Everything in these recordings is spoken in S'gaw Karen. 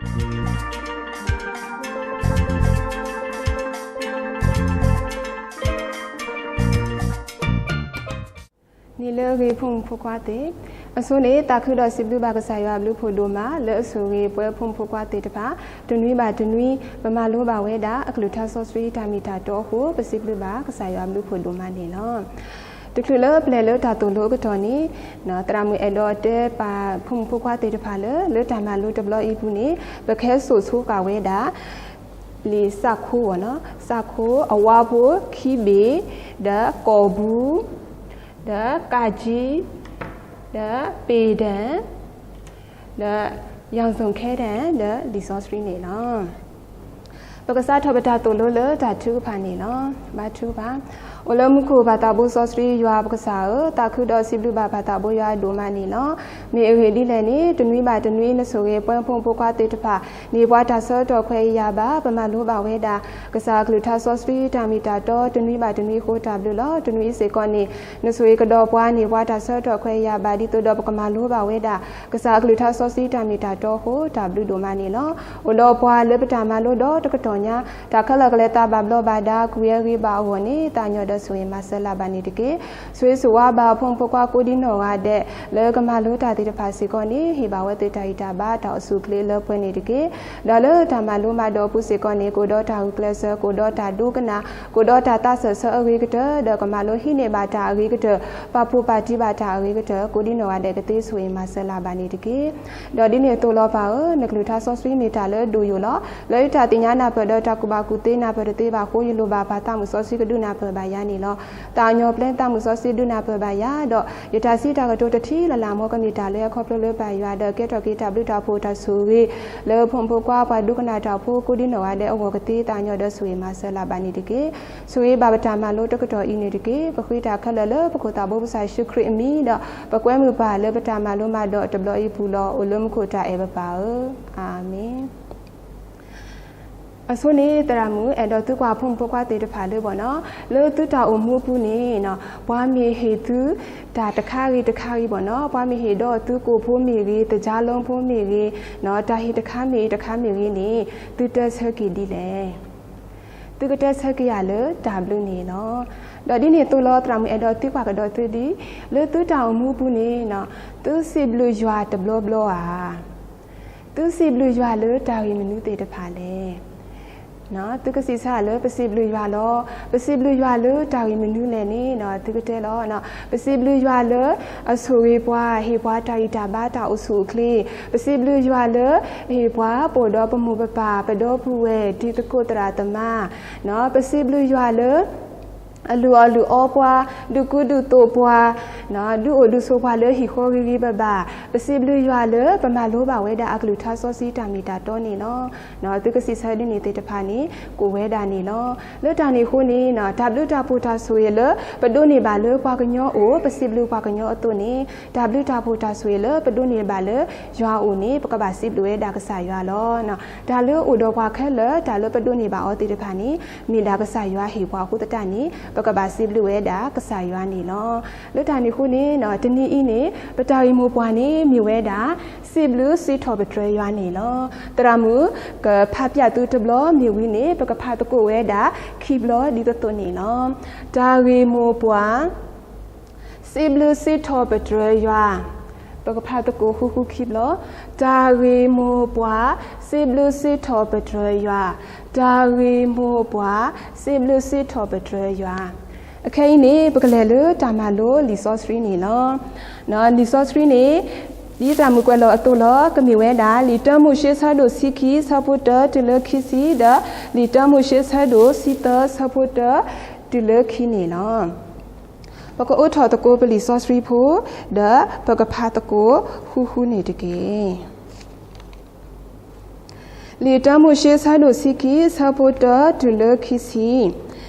န့ၣ်လၢအဂ့ၤ ဖိမုၣ်ဖိခွါသ့ၣ်, အဆိန့ၣ် သးခုဒီးစံးဘျုးဘၣ်ကစၢ်ယွၤအဘျုးဖးဒိၣ်မး လၢအဆိၣ်ဂ့ၤပှၤဖိမုၣ်ဖိခွါသ့ၣ်တဖၣ် တနွံဘၣ်တနွံ ပမၤလိဘၣ်ဝဲဒၣ်အကလုၢ်ကထါစီဆှံတၢ်မ့ၢ်တၢ်တီအဃိ ပစံးဘျုးဘၣ်ကစၢ်ယွၤအဘျုးဖးဒိၣ်မးန့ၣ်လီၤ. တချုးလၢပလဲၤလၢတၢ်သိၣ်လိအကတီၢ်န့ၣ် သရၣ်မုၣ်အဲၣ်ဒိးတဲပာ်ဖိမုၣ်ဖိခွါသ့ၣ်တဖၣ်လၢ လၢတၢ်မၤလိတဘျီအံၤအပူၤန့ၣ် ပကဟဲစိာ်ဆိဃာ်ဝဲဒၣ် လံာ်စးခိဝဲနီၤ, စးခိ အဝါဖိခံဘ့ၣ်, ဒီးကီၢ်ပူၤ, ဒီးကးကံ, ဒီးပ့ၢ်ဒၢၣ်, ဒီးယီၤစိၣ်ခဲဒၢၣ်, ဒီးလံာ်စီဆှံန့ၣ်လီၤ. ပကစးထီၣ်ပတၢ်သိၣ်လိလၢတၢ်ထုကဖၣ်န့ၣ်လီၤ. ဘါထုကဖၣ်, အိၣ်လၢမူခိၣ်ပၢ်သးဘိစီဆှံယွၤပကစၢ်ဧၢ, သးခုဒီးစံးဘျုးဘၣ်ပၢ်သးဘိယွၤအဒိၣ်မးန့ၣ်လီၤ. မ့ၢ်အဂ့ၢ်ဒ်လဲၣ်န့ၣ် တနွံဘၣ်တနွံ နဆိၣ်ဂ့ၤပှၤဖိမုၣ်ဖိခွါသ့ၣ်တဖၣ် န့ၢ်ပှၤတၢ်ဆၢကတီၢ်ခွဲးယာ်ဘၣ် ပမၤလိဘၣ်ဝဲဒၣ် ကစၢ်အကလုၢ်ကထါစီဆှံတၢ်မ့ၢ်တၢ်တီ တနွံဘၣ်တနွံအဃိတၢ်ဘျုးလီၤ. တနွံအံၤစ့ၢ်ကီးန့ၣ် နဆိၣ်ဂ့ၤကဒီးပှၤန့ၢ်ပှၤတၢ်ဆၢကတီၢ်ခွဲးယာ်ဘၣ် ဒ်သိးဒီးပကမၤလိဘၣ်ဝဲဒၣ် ကစၢ်အကလုၢ်ကထါစီဆှံတၢ်မ့ၢ်တၢ်တီအဃိတၢ်ဘျုးဒိၣ်မးန့ၣ်လီၤ. အိၣ်ဒီးပှၤလၢပတၢ်မၤလိဒီတကတီၢ်ညါ တၢ်ခဲလၢာ်ကလဲၤသးဘၣ်ဘျီးဘၣ်ဒါ ကွံာ်အဂ့ၤဘၣ်အဂီၢ်န့ၣ် သးကညီၤဒီးဆိၣ်ဂ့ၤမၤစၢၤလၢ်ဘၣ်န့ၣ်တက့ၢ်. ဆိၣ်ဂ့ၤဆိၣ်ဝါဘၣ်ဖိမုၣ်ဖိခွါကိးဒံနီၢ်ဂၤဒဲး လၢကမၤလိတၢ်သ့ၣ်တဖၣ်စ့ၢ်ကီးန့ၣ် ဟ့ၣ်ဘၣ်ဝဲသုတၢ်ဂံၢ်တၢ်ဘါတၢ်အိၣ်ဆူၣ်အိၣ်ချ့လၢပှဲၤန့ၣ်တက့ၢ်. ဒီးလၢတၢ်မၤလိမၤဒိးအပူၤစ့ၢ်ကီးန့ၣ် ကအိၣ်ဒီးတၢ်ဂုာ်ကျဲးစၢး ကအိၣ်ဒီးတၢ်ဒိကနၣ် ကအိၣ်ဒီးတၢ်သးစၢၢ်ဆၢအဂ့ၤကတၢၢ် ဒီးကမၤလိဟံးန့ၢ်ဘၣ်တၢ်အဂ့ၤကတၢၢ် ပာ်ဖှိၣ်ပာ်တံၢ်ဘၣ်တၢ်အဂ့ၤကတၢၢ် ကိးဒံနီၢ်ဂၤဒဲးကသ့ဆိၣ်ဂ့ၤမၤစၢၤလၢ်ဘၣ်န့ၣ်တက့ၢ်. ဒီးဒ်န့ၣ်အသိးလီၤပၢ်ဧၢ, နကလုၢ်ကထါစီဆှံမ့ၢ်တၢ်လၢအဒိၣ်ယိာ်လီၤ. လၢယတၢ်သ့ၣ်ညါနၢ်ပၢၢ်ဒီးတၢ်ကူၣ်ဘၣ်ကူၣ်သ့နၢ်ပၢၢ်တသ့ဘၣ်အဃိ ယလိၣ်ဘၣ်ပၢ်သးမုၣ်စီဆှံကဒုးနၢ်ပၢၢ်ဘၣ်ယၤန့ၣ်လီၤ. သးကညီၤပျဲသးမုၣ်စီဆှံဒုးနၢ်ပၢၢ်ဘၣ်ယၤ ဒီးယတၢ်စံးတၢ်ကတိၤတထံၣ်လၢ်လၢ်မ့ၢ်ကမ့ၢ်တၢ်လၢအခီဖျိလၢပၢ်ယွၤ ဒီးကဲထီၣ်က့ၤတၢ်ဘျုးတၢ်ဖှိၣ်တၢ်ဆိၣ်ဂ့ၤ လၢဖိမုၣ်ဖိခွါပှၤဒိကနၣ်တၢ်ဖိကိးဒံနီၢ်ဂၤဒဲးအဂီၢ်ကသ့ သးကညီၤဒီးဆိၣ်ဂ့ၤမၤစၢၤလၢ်ဘၣ်န့ၣ်တက့ၢ်. ဆိၣ်ဂ့ၤဘၣ်ပတၢ်မၤလိတကတီၢ်အံၤန့ၣ်တက့ၢ်. ပဃ့တၢ်ခဲလၢာ်လၢပခိၣ်သးဘိပကစၢ်ယ့ၣ်ၡူးခရံာ်အမံၤဒီး ပကွဲမုာ်ပၢ်လၢပတၢ်မၤလိမၤဒိးတဘျီအံၤအပူၤလီၤ. အိၣ်လၢမူခိၣ်တၢ်အဲၣ်ပပၢ်ဧၢ, အၤမ့ၣ်. အဆိန့ၣ် သရၣ်မုၣ် အဲၣ်ဒိးသံကွၢ်ဖိမုၣ်ဖိခွါသ့ၣ်တဖၣ်လၢဘၣ်နီၤ, လၢသုတၢ်အိၣ်မူအပူၤန့ၣ် ပှၤမ့ၢ်ဟ့ၣ်သု တၢ်တခါဂ့ၤတခါဂ့ၤဘၣ်နီၤ, ပှၤမ့ၢ်ဟ့ၣ်ဒီးသုကိၣ်ဖိမ့ၢ်ဂ့ၤ, သကြားလုံးဖိမ့ၢ်ဂ့ၤ, တၢ်ဟ့ၣ်တခါမ့ၢ်ဂ့ၤတခါမ့ၢ်ဂ့ၤန့ၣ် သုတဲဆၢက့ၤဒ်လဲၣ်. သုကတဲဆၢက့ၤယၤလၢတၢ်ဘျုးန့ၣ်လီၤ. ဒီးဒ်န့ၣ်အသိးလီၤ သရၣ်မုၣ်အဲၣ်ဒိးသံကွၢ်ကဒီးသုဒ်, လၢသုတၢ်အိၣ်မူအပူၤန့ၣ် သုစံးဘျုးယွၤတဘျီဘျီဧါ. သုစံးဘျုးယွၤလၢတၢ်ဂ့ၢ်မနုၤသ့ၣ်တဖၣ်လဲၣ်. သုကစံးဆၢလၢပစံးဘျုးယွၤလီၤ. ပစံးဘျုးယွၤလၢတၢ်ဂ့ၢ်မနုၤလဲၣ်န့ၣ် သုကတဲလီၤ. ပစံးဘျုးယွၤလၢ အဆိၣ်ဂ့ၤပှၤ ဟ့ၣ်ပှၤတၢ်ဂံၢ်တၢ်ဘါတၢ်အိၣ်ဆူၣ်အိၣ်ချ့, ပစံးဘျုးယွၤလၢ ဟ့ၣ်ပှၤပအိၣ်ဒီးပမိၢ်ပပၢ် ပဒီပုၢ်ဝဲၢ် တံၤသကိးသရၣ်သမါ, ပစံးဘျုးယွၤလၢ အလုၢ်အီၣ်လုၢ်အီပှၤ, ဒုးကူဒုးသိးပှၤ, ဒုးအိၣ်ဒုးဆိးပှၤလၢဟံၣ်ဃီဂ့ၤဂ့ၤဘၣ်ဘၣ်, ပစံးဘျုးယွၤလၢပမၤလိဘၣ်ဝဲဒၣ်အကလုၢ်ကထါစီဆှံတၢ်မ့ၢ်တၢ်တီန့ၣ်လီၤ. သုကစံးဆၢဒ်န့ၣ်သ့ၣ်တဖၣ်န့ၣ် ကအိၣ်ဝဲဒၣ်န့ၣ်လီၤ. လၢတၢ်န့ၣ်အဃိန့ၣ် တၢ်ဘျုးတၢ်ဖှိၣ်တၢ်ဆိၣ်ဂ့ၤလၢ ပဒိးန့ၢ်ဘၣ်လၢပှၤကညီအအိၣ် ပစံးဘျုးပှၤကညီအသိးန့ၣ် တၢ်ဘျုးတၢ်ဖှိၣ်တၢ်ဆိၣ်ဂ့ၤလၢပဒိးန့ၢ်ဘၣ်လၢယွၤအအိၣ်န့ၣ် ပကဘၣ်စံးဘျုးဝဲဒၣ်ကစၢ်ယွၤလီၤ. တၢ်လၢအိၣ်ဒီးပှၤခဲလၢာ် တၢ်လၢပဒိးန့ၢ်ဘၣ်အီၤသ့ၣ်တဖၣ်န့ၣ် မ့ၢ်ဒၣ်ကစၢ်ယွၤဟ့ၣ်ပှၤအဃိသတးန့ၣ် ပကဘၣ်စံးဘျုးဝဲဒၣ်ကစၢ်ယွၤန့ၣ်လီၤ. လၢတၢ်န့ၣ်အဃိန့ၣ် တနံၤအံၤန့ၣ် ပတၢ်ဂ့ၢ်မိၢ်ပှၢ်န့ၣ် မ့ၢ်ဝဲဒၣ် စံးဘျုးစံးထီၣ်ပတြၢၤယွၤန့ၣ်လီၤ. သရၣ်မုၣ် ကဖးဖျါသုတဘျီမ့ၢ်ဝံၤန့ၣ် ပကဖးသကိးဝဲဒၣ်ခံဘျီဒ်သိးသိးန့ၣ်လီၤ. တၢ်ဂ့ၢ်မိၢ်ပှၢ် စံးဘျုးစံးထီၣ်ပတြၢၤယွၤ, ပကဖးသကိးဃုဃုခံဘျီ, တၢ်ဂ့ၢ်မိၢ်ပှၢ်, စံးဘျုးစံးထီၣ်ပတြၢၤယွၤ, တၢ်ဂ့ၢ်မိၢ်ပှၢ်, စံးဘျုးစံးထီၣ်ပတြၢၤယွၤ. အခဲအံၤန့ၣ် ပကလဲၤလၢတၢ်မၤလိလံာ်စီဆှံန့ၣ်လီၤ. လံာ်စီဆှံန့ၣ် ဒ်သရၣ်မုၣ်ကွဲးလီၤအသိးလီၤ, ကမ့ၢ်ဝဲဒၣ် လံာ်တၢမိၤၡ့ဆၢဒိၣ်ဆံခံဆၢဖိတၢတုၤလၢခံဆံ, ဒီးလံာ်တၢမိၤၡ့ဆၢဒိၣ်ဆံသၢဆၢဖိတၢတုၤလၢခံန့ၣ်လီၤ. ပကအိးထီၣ်သကိးပလံာ်စီဆှံဖိ, ဒီးပကဖးသကိးဃုဃုန့ၣ်တက့ၢ်. လံာ်တၢမိၤၡ့ဆၢဒိၣ်ဆံခံဆၢဖိတၢတုၤလၢခံဆံ.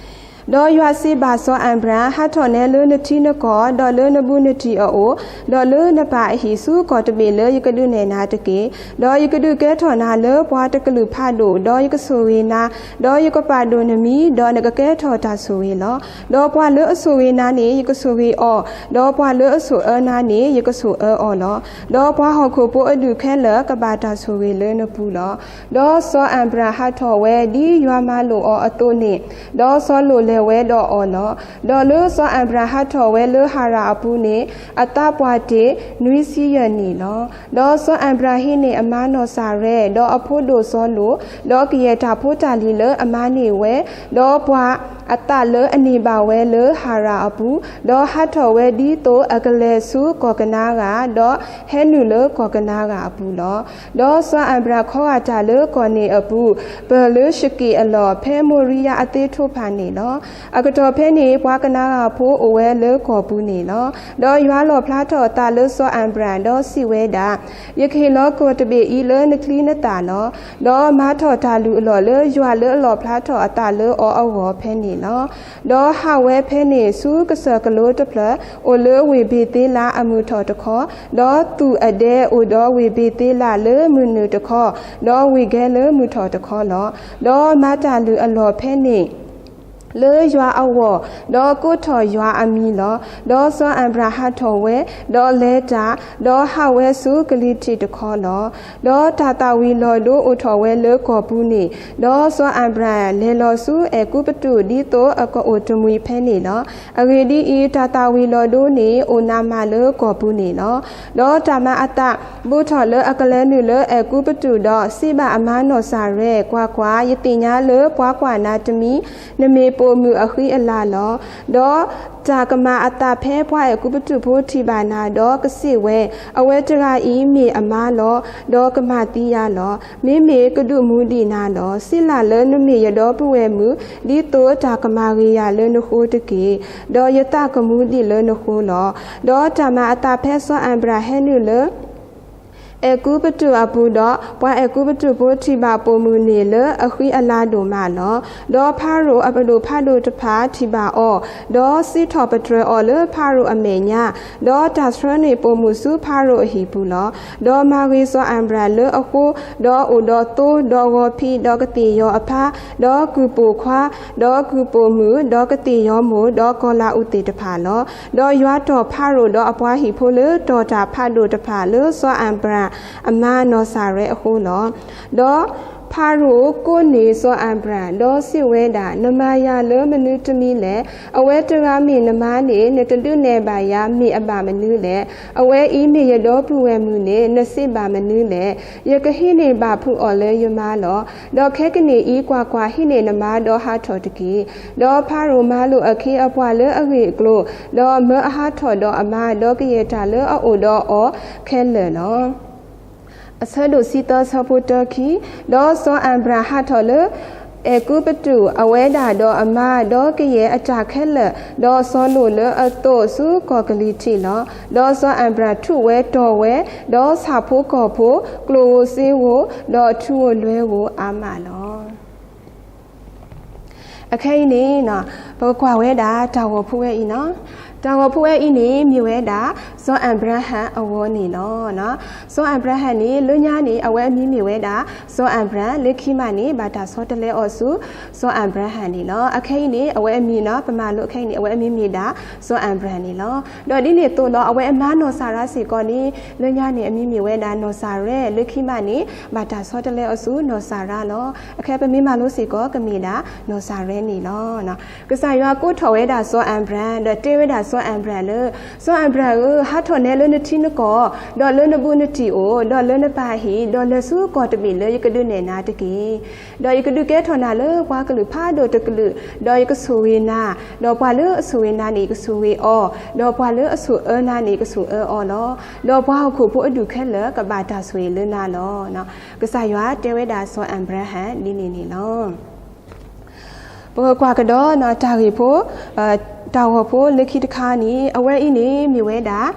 ဒီးယွၤစံးဘၣ်စီၤအၤဘြၣ်, ဟးထီၣ်နဲလၢနထံနကီၢ်, ဒီးလၢနဘူးနတံၢ်အအိၣ်, ဒီးလၢနပၢ်အဟံၣ်ဆူကီၢ်တဘ့ၣ်လၢယကဒုးနဲၣ်နၤတက့ၢ်. ဒီးယကဒုးကဲထီၣ်နၤလၢပှၤတကလုာ်ဖးဒိၣ်, ဒီးယကဆိၣ်ဂ့ၤနၤ, ဒီးယကပာ်ဒိၣ်နမံၤ, ဒီးနကကဲထီၣ်တၢ်ဆိၣ်ဂ့ၤလီၤ. ဒီးပှၤလၢအဆိၣ်ဂ့ၤနၤန့ၣ် ယကဆိၣ်ဂ့ၤအီၤ, ဒီးပှၤလၢအဆိၣ်အၢနၤန့ၣ် ယကဆိၣ်အၢအီၤလီၤ. ဒီးပှၤဟီၣ်ခိၣ်ဖိအဒူၣ်ခဲလၢာ် ကဘၣ်တၢ်ဆိၣ်ဂ့ၤလၢနပူၤလီၤ. ဒီးစီၤအၤဘြၣ်ဟးထီၣ်ဝဲ ဒ်ယွၤမၤလိာ်အီၤအသိးန့ၣ်, ဒီးစီၤလိာ်လဲၤဝဲဒီးအီၤလီၤ. ဒီးလၢစီၤအၤဘြၣ်ဟးထီၣ်ဝဲလၢဟၤရၣ်အပူၤန့ၣ်, အသးပှၢ်တ့ၢ်နွံဆံယဲၢ်နံၣ်လီၤ. ဒီးစီၤအၤဘြၣ်ဟံးန့ၢ်အမါနီၢ်စၤရဲ, ဒီးအဖိဒိၣ်စီၤလိာ်, ဒီးကယဲၢ်တၢ်ဖိတၢ်လံၤလၢအမၤန့ၢ်ဝဲ, ဒီးပှၤအသးလၢအန့ၢ်ဘၣ်ဝဲလၢဟၤရၣ်အပူၤ, ဒီးဟးထီၣ်ဝဲဒ်သိးအကလဲၤဆူကီၢ်ကနၤဧၣ်, ဒီးဟဲနုာ်လၢကီၢ်ကနၤဧၣ်အပူၤလီၤ. ဒီးစီၤအၤဘြၣ်ခီဂာ်တၢ်လၢကီၢ်န့ၣ်အပူၤ, ပၢၢ်လၢၡက့ၣ်အလီၢ်, ဖဲမိၤရံယၤအသ့ထိဖးန့ၣ်လီၤ. အကတီၢ်ဖဲန့ၣ် ပှၤကနၤဧၣ်ဖိအိၣ်ဝဲလၢကီၢ်ပူၤန့ၣ်လီၤ. ဒီးယွၤလီၣ်ဖျါထီၣ်အသးလၢစီၤအၤဘြၣ်, ဒီးစံးဝဲဒၣ်, ယကဟ့ၣ်လီၤကီၢ်တဘ့ၣ်အံၤလၢနချံနသၣ်လီၤ. ဒီးမၤထီၣ်တၢ်လုၢ်အလီၢ်လၢယွၤလၢအလီၣ်ဖျါထီၣ်အသးလၢအီၤအဂီၢ်ဖဲန့ၣ်လီၤ. ဒီးဟးဝဲဖဲန့ၣ်ဆူကစၢၢ်ကလိတဖျၢၣ်, အိၣ်လၢဝ့ၢ်ဘ့ၤသ့လးအမုၢ်ထီၣ်တခီ, ဒီးသူၣ်အဒဲအိၣ်ဒီးဝ့ၢ်ဘ့ၤသ့လးလၢမုၢ်နုာ်တခီ, ဒီးဝ့ၢ်ဂဲၤလၢမုၢ်ထီၣ်တခီလီၤ. ဒီးမၤတၢ်လုၢ်အလီၢ်ဖဲန့ၣ် လၢယွၤအဂီၢ်, ဒီးကိးထီၣ်ယွၤအမံၤလီၤ. ဒီးစီၤအၤဘြၣ်ဟးထီၣ်ဝဲ, ဒီးလဲၤတၢ်, ဒီးဟးဝဲဆူကလံၤထံးတခီလီၤ. ဒီးတၢ်သၣ်ဝံၤလီၤဒိအိၣ်ထီၣ်ဝဲလၢကီၢ်ပူၤန့ၣ်, ဒီးစီၤအၤဘြၣ်လဲၤလီၤဆူအဲၤကူပတူး ဒ်သိးအကအိၣ်တမှံၤဖဲန့ၣ်လီၤ. အဂ့ၢ်ဒ်အံၤ, တၢ်သၣ်ဝံၤလီၤဒိန့ၣ် အိၣ်နးမးလၢကီၢ်ပူၤန့ၣ်လီၤ. ဒီးတၢ်မၤအသးဘူးထီၣ်လၢအကလဲၤနုာ်လၢအဲၤကူပတူးဒီး, စံးဘၣ်အမါနီၢ်စၤရဲ, ကွၢ်ကွၢ်, ယသ့ၣ်ညါလၢပှၤကွၢ်နၤတမံၤ, နမ့ၢ်ပိာ်မုၣ်အဃံအလၤလီၤ. ဒီးတၢ်ကမၤအသးဖဲပှၤအဲၤကူပတူးဖိထံၣ်ဘၣ်နၤဒီးကစံးဝဲ, အဝဲတဂၤအံၤမ့ၢ်အမါလီၤ, ဒီးကမၤသံယၤလီၤ. မ့မ့ၢ်ကဒုးမူဒံးနၤလီၤ. စံးလၢ်လၢနမ့ၢ်ယဒီပုၢ်ဝဲၢ်မုၣ်, ဒ်သိးတၢ်ကမၤဂ့ၤယၤလၢနဃိတက့ၢ်. ဒီးယသးကမူဒံးလၢနဃိလီၤ. ဒီးတၢ်မၤအသးဖဲစီၤအၤဘြၣ်ဟဲနုာ်လၢ အဲၤကူပတူးအပူၤဒီး, ပှၤအဲၤကူပတူးဖိထံၣ်ဘၣ်ပိာ်မုၣ်န့ၣ်လၢအဃံအလၤဒိၣ်မးလီၤ. ဒီးဖၤရိၤအပဒိၣ်ဖးဒိၣ်တဖၣ်ထံၣ်ဘၣ်အီၤ, ဒီးစံးထီၣ်ပတြၢၤအီၤလၢဖၤရိၤအမဲာ်ညါ, ဒီးတၢ်ဆှၢန့ၢ်ပိာ်မုၣ်ဆူဖၤရိၤအဟံၣ်ပူၤလီၤ. ဒီးမၤဂ့ၤစီၤအၤဘြၣ်လၢအဃိ, ဒီးအိၣ်ဒီးသိ, ဒီးဂီၤဖံး, ဒီးကသ့ၣ်ယီၤအဖါ, ဒီးကုၢ်ပိာ်ခွါ, ဒီးကုၢ်ပိာ်မုၣ်, ဒီးကသ့ၣ်ယီၤမိၢ်, ဒီးကီၤလၤအူးသ့ၣ်တဖၣ်လီၤ. ဒီးယွၤတီၢ်ဖၤရိၤဒီးအပှၤဟံၣ်ဖိလၢတီၢ်တၢ်ဖးဒိၣ်တဖၣ်လၢစီၤအၤဘြၣ်အမါနီၢ်စၤရဲအဃိလီၤ. ဒီးဖၤရိၤကိးန့ၢ်စီၤအၤဘြၣ်, ဒီးစံးဝဲဒၣ်, နမၤယၤလၢမနုၤတမံၤလဲၣ်. အဝဲတဂၤမ့ၢ်နမါန့ၣ်, နတဒုးနဲၣ်ဘၣ်ယၤမ့ၢ်အဘၣ်မနုၤလဲၣ်. အဝဲအံၤမ့ၢ်ယဒီပုၢ်ဝဲၢ်မုၣ်န့ၣ်, နစံးဘၣ်မနုၤလဲၣ်. ယကဟံးန့ၢ်ဘၣ်ဖုးအီၤလၢယမါလီၤ. ဒီးခဲကနံၣ်အံၤ, ကွၢ်ကွၢ်, ဟံးန့ၢ်နမါဒီးဟးထီၣ်တက့ၢ်. ဒီးဖၤရိၤမၤလိာ်အခ့အပှၤလၢအဂ့ၢ်အကျိၤ, ဒီးမၢအဟးထီၣ်ဒီးအမါ, ဒီးကယဲၢ်တၢ်လၢအအိၣ်ဒီးအီၤခဲလၢာ်လီၤ. အဆၢဒိၣ်ဆံသၢ ဆၢဖိတၢခံ, ဒီးစီၤအၤဘြၣ်ဟးထီၣ်လၢအဲၤကူပတူး, အဝဲဒၣ်ဒီးအမါ, ဒီးကယဲၢ်အတၢ်ခဲလၢာ်, ဒီးစီၤလိာ်လၢအသိးဆူကီၢ်ကလံၤထံးလီၤ. ဒီးစီၤအၤဘြၣ်ထူးဝဲတီၤဝဲ, ဒီးဆၣ်ဖိကီၢ်ဖိ, ကျိၣ်ဧိၤစ့ဧိၤ, ဒီးထူဧိၤလွဲဧိၤအါမးလီၤ. အခဲအံၤန့ၣ်, ပကကွၢ်ဝဲဒၣ်တၢ်ဂီၤဖိဝဲအံၤနီၤ. တၢ်ဂီၤဖိဝဲအံၤန့ၣ် မ့ၢ်ဝဲဒၣ် စီၤအၤဘြၤဟၣ်အဂီၢ်န့ၣ်လီၤ. စီၤအၤဘြၤဟၣ်န့ၣ် လၢညါန့ၣ် အဝဲအမံၤမ့ၢ်ဝဲဒၣ် စီၤအၤဘြၣ်, လၢခံမးန့ၣ် ဘၣ်တၢ်ဆီတလဲအီၤဆူ စီၤအၤဘြၤဟၣ်န့ၣ်လီၤ. အခဲအံၤန့ၣ် အဝဲအမံၤနီၤ, ပမၤလိအခဲအံၤန့ၣ် အဝဲအမံၤမ့ၢ်ဒၣ် စီၤအၤဘြၤဟၣ်န့ၣ်လီၤ. ဒီးဒ်န့ၣ်အသိးလီၤ အဝဲအမါနီၢ်စၤရါစ့ၢ်ကီးန့ၣ် လၢညါန့ၣ် အမံၤမ့ၢ်ဝဲဒၣ် နီၢ်စၤရဲၣ်, လၢခံမးန့ၣ် ဘၣ်တၢ်ဆီတလဲအီၤဆူ နီၢ်စၤရါလီၤ. အခဲပမ့ၢ်မၤလိစ့ၢ်ကီး ကမ့ၢ်ဒၣ် နီၢ်စၤရဲၣ်န့ၣ်လီၤ. ကစၢ်ယွၤကိးထီၣ်ဝဲဒၣ်စီၤအၤဘြၤဟၣ်, ဒီးတဲဝဲဒၣ်စီၤအၤဘြၤဟၣ်လၢ, စီၤအၤဘြၤဟၣ်ဧၢ, ဟးထီၣ်နဲလၢနထံနကီၢ်, ဒီးလၢနဘူးနတံၢ်အိၣ်, ဒီးလၢနပၢ်အဟံၣ်, ဒီးလဲၤဆူကီၢ်တဘ့ၣ်လၢယကဒုးနဲၣ်နၤတက့ၢ်. ဒီးယကဒုးကဲထီၣ်နၤလၢပှၤကလုာ်ဖးဒိၣ်တကလုာ်, ဒီးယကဆိၣ်ဂ့ၤနၤ, ဒီးပှၤလၢအဆိၣ်ဂ့ၤနၤန့ၣ် ယကဆိၣ်ဂ့ၤအီၤ, ဒီးပှၤလၢအဆိၣ်အၢနၤန့ၣ် ယကဆိၣ်အၢအီၤလီၤ. ဒီးပှၤဟီၣ်ခိၣ်ဖိအဒူၣ်ခဲလၢာ် ကဘၣ်တၢ်ဆိၣ်ဂ့ၤလၢနၤလီၤ. ကစၢ်ယွၤတဲဝဲဒၣ်စီၤအၤဘြၤဟၣ်ဒ်န့ၣ်န့ၣ်လီၤ. ပကကွၢ်ကဒီးတၢ်ဂ့ၢ်ဖိ, တၢ်ဂီၤဖိလၢခံတခါန့ၣ် အဝဲအံၤန့ၣ်မ့ၢ်ဝဲဒၣ်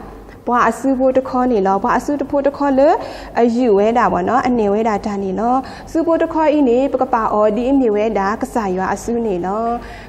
ပှၤအစုဖိတခီန့ၣ်လီၤ. ပှၤအစုတဖိတခီလၢ အယုၢ်ဝဲဒၣ်ဘၣ်နီၤ အနဲၣ်ဝဲဒၣ်တၢ်န့ၣ်လီၤ. စုဖိတခီအံၤန့ၣ် ပကပာ်အီၤဒ်အမ့ၢ်ဝဲဒၣ်ကစၢ်ယွၤအစုန့ၣ်လီၤ.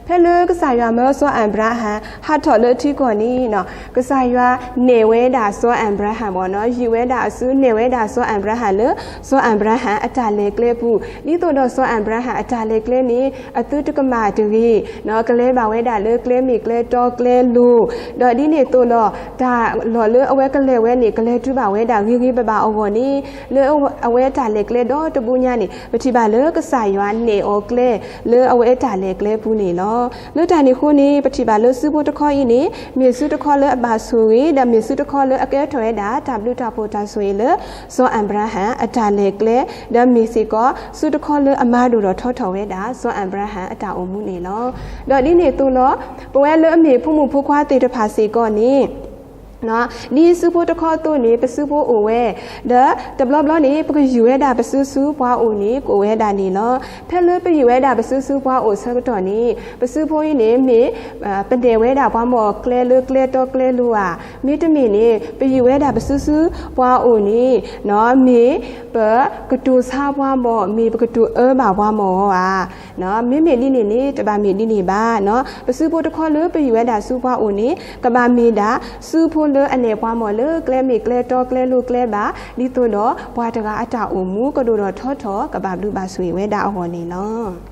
ဖဲလၢကစၢ်ယွၤမၢစီၤအၤဘြၤဟၣ် ဟးထီၣ်လၢထံကီၢ်န့ၣ်နီၤ ကစၢ်ယွၤနဲၣ်ဝဲဒၣ်စီၤအၤဘြၤဟၣ်ဘၣ်နီၤ ယုၢ်ဝဲဒၣ်အစု နဲၣ်ဝဲဒၣ်စီၤအၤဘြၤဟၣ်လၢ စီၤအၤဘြၤဟၣ်အတၢ်လဲၤကျဲပူၤ ဒ်သိးဒီးစီၤအၤဘြၤဟၣ်အတၢ်လဲၤကျဲန့ၣ် အသုတကမၣ်တဂ့ၤ ကလဲၤဘၣ်ဝဲဒၣ်လၢကျဲမ့ၢ်ကျဲတီကျဲလိၤ ဒီးဒ်န့ၣ်အသိးလီၤ တၢ်လီၢ်လၢအဝဲကလဲၤဝဲန့ၣ် ကလဲၤတုၤဘၣ်ဝဲဒၣ်ဂ့ၤဂ့ၤဘၣ်ဘၣ်အဂီၢ်န့ၣ် လၢအဝဲအတၢ်လဲၤကျဲဒီတဘိညါန့ၣ် ပထံၣ်ဘၣ်လၢကစၢ်ယွၤနဲၣ်အီၤကျဲ လၢအဝဲအတၢ်လဲၤကျဲပူၤန့ၣ်လီၤ. လၢတၢ်န့ၣ်အဃိန့ၣ် ပထံၣ်ဘၣ်လၢစုဖိတခီအံၤန့ၣ် မ့ၢ်စုတခီလၢအဘၣ်ဆိၣ်ဂ့ၤ ဒီးမ့ၢ်စုတခီလၢအကဲထီၣ်ဝဲဒၣ် တၢ်ဘျုးတၢ်ဖှိၣ်တၢ်ဆိၣ်ဂ့ၤလၢ စီၤအၤဘြၤဟၣ်အတၢ်လဲၤကျဲ ဒီးမ့ၢ်စ့ၢ်ကီး စုတခီလၢအမၤဒိၣ်ထီၣ်ထီထီၣ်ဝဲဒၣ် စီၤအၤဘြၤဟၣ်အတၢ်အိၣ်မူန့ၣ်လီၤ. ဒီးဒ်န့ၣ်အသိးလီၤ ပဝဲလၢအမ့ၢ်ဖိမုၣ်ဖိခွါသ့ၣ်တဖၣ်စ့ၢ်ကီးန့ၣ် ဒ်စုဖိတခီအသိးန့ၣ် ပစုဖိအိၣ်ဝဲ ဒီးတဘျီဘျီန့ၣ် ပကယုၢ်ဝဲဒၣ်ပစုဆူပှၤအိၣ်န့ၣ် ကအိၣ်ဝဲဒၣ်န့ၣ်လီၤ. ဖဲလၢပယုၢ်ဝဲဒၣ်ပစုဆူပှၤအိၣ်ဆၢကတီၢ်န့ၣ် ပစုဖိအံၤန့ၣ် မ့ၢ် ပနဲၣ်ဝဲဒၣ်ပှၤမီၢ်ကျဲလၢကျဲတီကျဲလိၤဧါ, မ့တမ့ၢ်န့ၣ် ပယုၢ်ဝဲဒၣ်ပစုဆူပှၤအိၣ်န့ၣ် မ့ၢ်ပကတိၤဆါပှၤမီၢ် မ့ၢ်ပကတိၤအၢဘၣ်ပှၤမီၢ်ဧါ. မ့မ့ၢ်ဒ်န့ၣ်န့ၣ် တဘၣ်မ့ၢ်ဒ်န့ၣ်ဘၣ်. ပစုဖိတခီလၢပယုၢ်ဝဲဒၣ်ဆူပှၤအိၣ်န့ၣ် ကဘၣ်မ့ၢ်ဒၣ်စုဖိလၢအနဲၣ်ပှၤမီၢ်လၢကျဲမ့ၢ်ကျဲတီကျဲလိၤကျဲဘၣ် ဒ်သိးဒီးပှၤတဂၤအတၢ်အိၣ်မူကဒိၣ်ထီၣ်ထီထီၣ် ကဘၣ်ဘျုးဘၣ်ဆိၣ်ဂ့ၤဝဲဒၣ်အဂီၢ်န့ၣ်လီၤ.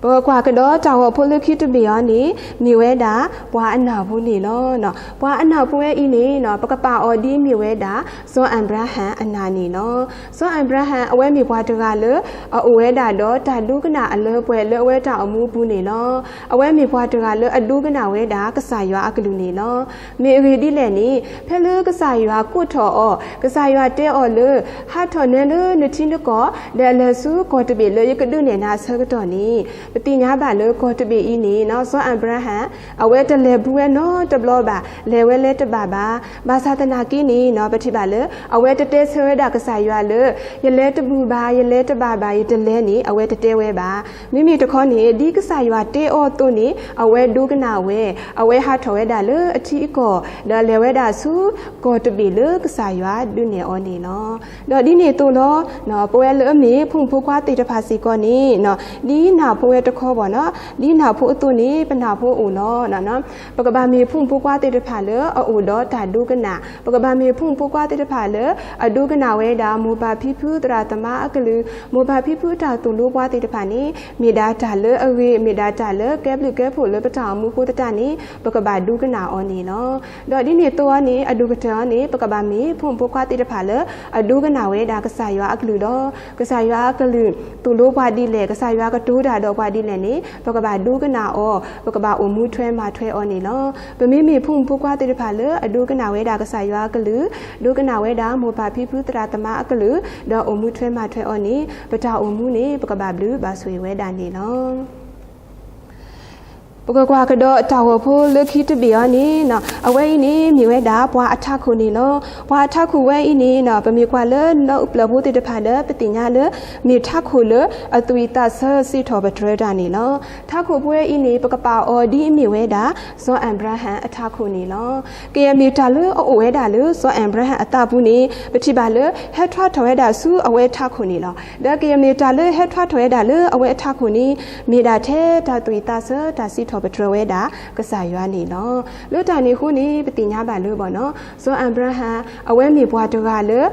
ပကွၢ်ကဒီးတၢ်ဂီၤဖိလၢခံတဘ့ၣ်အံၤန့ၣ် မ့ၢ်ဝဲဒၣ်ပှၤအနၢ်ဖိန့ၣ်လီၤ. ပှၤအနၢ်ဖိဝဲအံၤန့ၣ် ပကပာ်အီၤဒ်အမ့ၢ်ဝဲဒၣ် စီၤအၤဘြၤဟၣ်အနၢ်န့ၣ်လီၤ. စီၤအၤဘြၤဟၣ် အဝဲမ့ၢ်ပှၤတဂၤလၢ အအိၣ်ဝဲဒၣ်ဒီးတၢ်ဒိကနၣ်အလၢပှဲၤလၢအဝဲတၢ်အိၣ်မူအပူၤန့ၣ်လီၤ. အဝဲမ့ၢ်ပှၤတဂၤလၢအဒိကနၣ်ဝဲဒၣ်ကစၢ်ယွၤအကလုၢ်န့ၣ်လီၤ. မ့ၢ်အဂ့ၢ်ဒ်လဲၣ်န့ၣ် ဖဲလၢကစၢ်ယွၤကိးထီၣ်အီၤ ကစၢ်ယွၤတဲအီၤလၢ ဟးထီၣ်နဲလၢနထံနကီၢ် ဒီးလဲၤဆူကီၢ်တဘ့ၣ်လၢယကဒုးနဲၣ်နၤအဆၢကတီၢ်န့ၣ် ပသ့ၣ်ညါဘၣ်လၢကီၢ်တဘ့ၣ်အံၤန့ၣ် စီၤအၤဘြၤဟၣ် အဝဲတလဲၤဘူးဝဲနီတဘျီဘၣ်, လဲၤဝဲလၢတဘၣ်ဘၣ်. ဘၣ်ဆၣ်သနာ်က့န့ၣ် ပထံၣ်ဘၣ်လၢ အဝဲတတဲဆၢဝဲဒၣ်ကစၢ်ယွၤလၢ ယလဲၤတဘူးဘၣ်, ယလဲၤတဘၣ်ဘၣ်, ယတလဲၤန့ၣ် အဝဲတတဲဝဲဘၣ်. မ့မ့ၢ်တခီန့ၣ် ဒ်ကစၢ်ယွၤတဲအီၤအသိးန့ၣ် အဝဲဒိကနၣ်ဝဲ, အဝဲဟးထီၣ်ဝဲဒၣ်လၢအထံအကီၢ် ဒီးလဲၤဝဲဒၣ်ဆူကီၢ်တဘ့ၣ်လၢကစၢ်ယွၤဒုးနဲၣ်အီၤန့ၣ်လီၤ. ဒီးဒ်န့ၣ်အသိးလီၤ ပဝဲလၢအမ့ၢ်ဖိမုၣ်ဖိခွါသ့ၣ်တဖၣ်စ့ၢ်ကီးန့ၣ် ဒ်နၢ်ဖိဝဲတခီဘၣ်နီၤ, ဒ်နၢ်ဖိအသိးန့ၣ် ပနၢ်ဖိအိၣ်လီၤ. ပကဘၣ်မ့ၢ်ဖိမုၣ်ဖိခွါသ့ၣ်တဖၣ်လၢအအိၣ်ဒီးတၢ်ဒိကနၣ်, ပကဘၣ်မ့ၢ်ဖိမုၣ်ဖိခွါသ့ၣ်တဖၣ်လၢ အဒိကနၣ်ဝဲဒၣ်မိၢ်ပၢ်ဖံဖုသရၣ်သမါအကလုၢ်, မိၢ်ပၢ်ဖံဖုအတၢ်သိၣ်လိပှၤသ့ၣ်တဖၣ်န့ၣ် မ့ၢ်ဒၣ်တၢ်လၢအဂ့ၤ, မ့ၢ်ဒၣ်တၢ်လၢကဲဘျုးကဲဖှိၣ်လၢပတၢ်အိၣ်မူအဃိသတးန့ၣ် ပကဘၣ်ဒိကနၣ်အီၤန့ၣ်လီၤ. ဒီးဒ်န့ၣ်အသိးအီၤန့ၣ် အဒိၣ်ကတၢၢ်အီၤန့ၣ် ပကဘၣ်မ့ၢ်ဖိမုၣ်ဖိခွါသ့ၣ်တဖၣ်လၢ အဒိကနၣ်ဝဲဒၣ်ကစၢ်ယွၤအကလုၢ်ဒီး ကစၢ်ယွၤအကလုၢ်သိၣ်လိပှၤဒ်လဲၣ်, ကစၢ်ယွၤကတိၤတၢ်ဒီးပှၤဒ်လဲၣ်န့ၣ် ပကဘၣ်ဒိကနၣ်အီၤ, ပကဘၣ်အိၣ်မူထွဲမၤထွဲအီၤန့ၣ်လီၤ. ပမ့မ့ၢ်ဖိမုၣ်ဖိခွါသ့ၣ်တဖၣ်လၢအဒိကနၣ်ဝဲဒၣ်ကစၢ်ယွၤအကလုၢ်, ဒိကနၣ်ဝဲဒၣ်မိၢ်ပၢ်ဖံဖုသရၣ်သမါအကလုၢ်, ဒီးအိၣ်မူထွဲမၤထွဲအီၤန့ၣ် ပတၢ်အိၣ်မူန့ၣ် ပကဘၣ်ဘျုးဘၣ်ဆိၣ်ဂ့ၤဝဲဒၣ်န့ၣ်လီၤ. ပကကွၢ်ကဒီးတၢ်ဂီၤဖိလၢခံတဘ့ၣ်အံၤန့ၣ် အဝဲအံၤန့ၣ်မ့ၢ်ဝဲဒၣ်ပှၤအထးခိၣ်န့ၣ်လီၤ. ပှၤအထးခိၣ်ဝဲအံၤန့ၣ် ပမ့ၢ်ကွၢ်လၢနီၢ်အူပျၢၢ်ဖိသ့ၣ်တဖၣ်ဒီး ပသ့ၣ်ညါလၢ မ့ၢ်ထးခိၣ်လၢအသွံၣ်သးဆၢစံးထီၣ်ပတြၢၤတၢ်န့ၣ်လီၤ. ထးခိၣ်ဖိဝဲအံၤန့ၣ် ပကပာ်အီၤဒ်အမ့ၢ်ဝဲဒၣ် စီၤအၤဘြၤဟၣ်အထးခိၣ်န့ၣ်လီၤ. ကယဲၢ်မ့ၢ်တၢ်လၢအအိၣ်ဝဲဒၣ်လၢစီၤအၤဘြၤဟၣ်အသးပူၤန့ၣ် ပထံၣ်ဘၣ်လၢ ဟဲထွါထီၣ်ဝဲဒၣ်ဆူအဝဲထးခိၣ်န့ၣ်လီၤ. ဒီးကယဲၢ်မ့ၢ်တၢ်လၢဟဲထွါထီၣ်ဝဲဒၣ်လၢအဝဲအထးခိၣ်န့ၣ် မ့ၢ်ဒၣ်ထဲတၢ်သွံၣ်သးဆၢတၢ်စံးထီၣ်ပတြၢၤဝဲဒၣ်ကစၢ်ယွၤန့ၣ်လီၤ. လၢတၢ်န့ၣ်အဃိန့ၣ် ပသ့ၣ်ညါဘၣ်လၢဘၣ်နီၤ စီၤအၤဘြၤဟၣ် အဝဲမ့ၢ်ပှၤတဂၤလၢ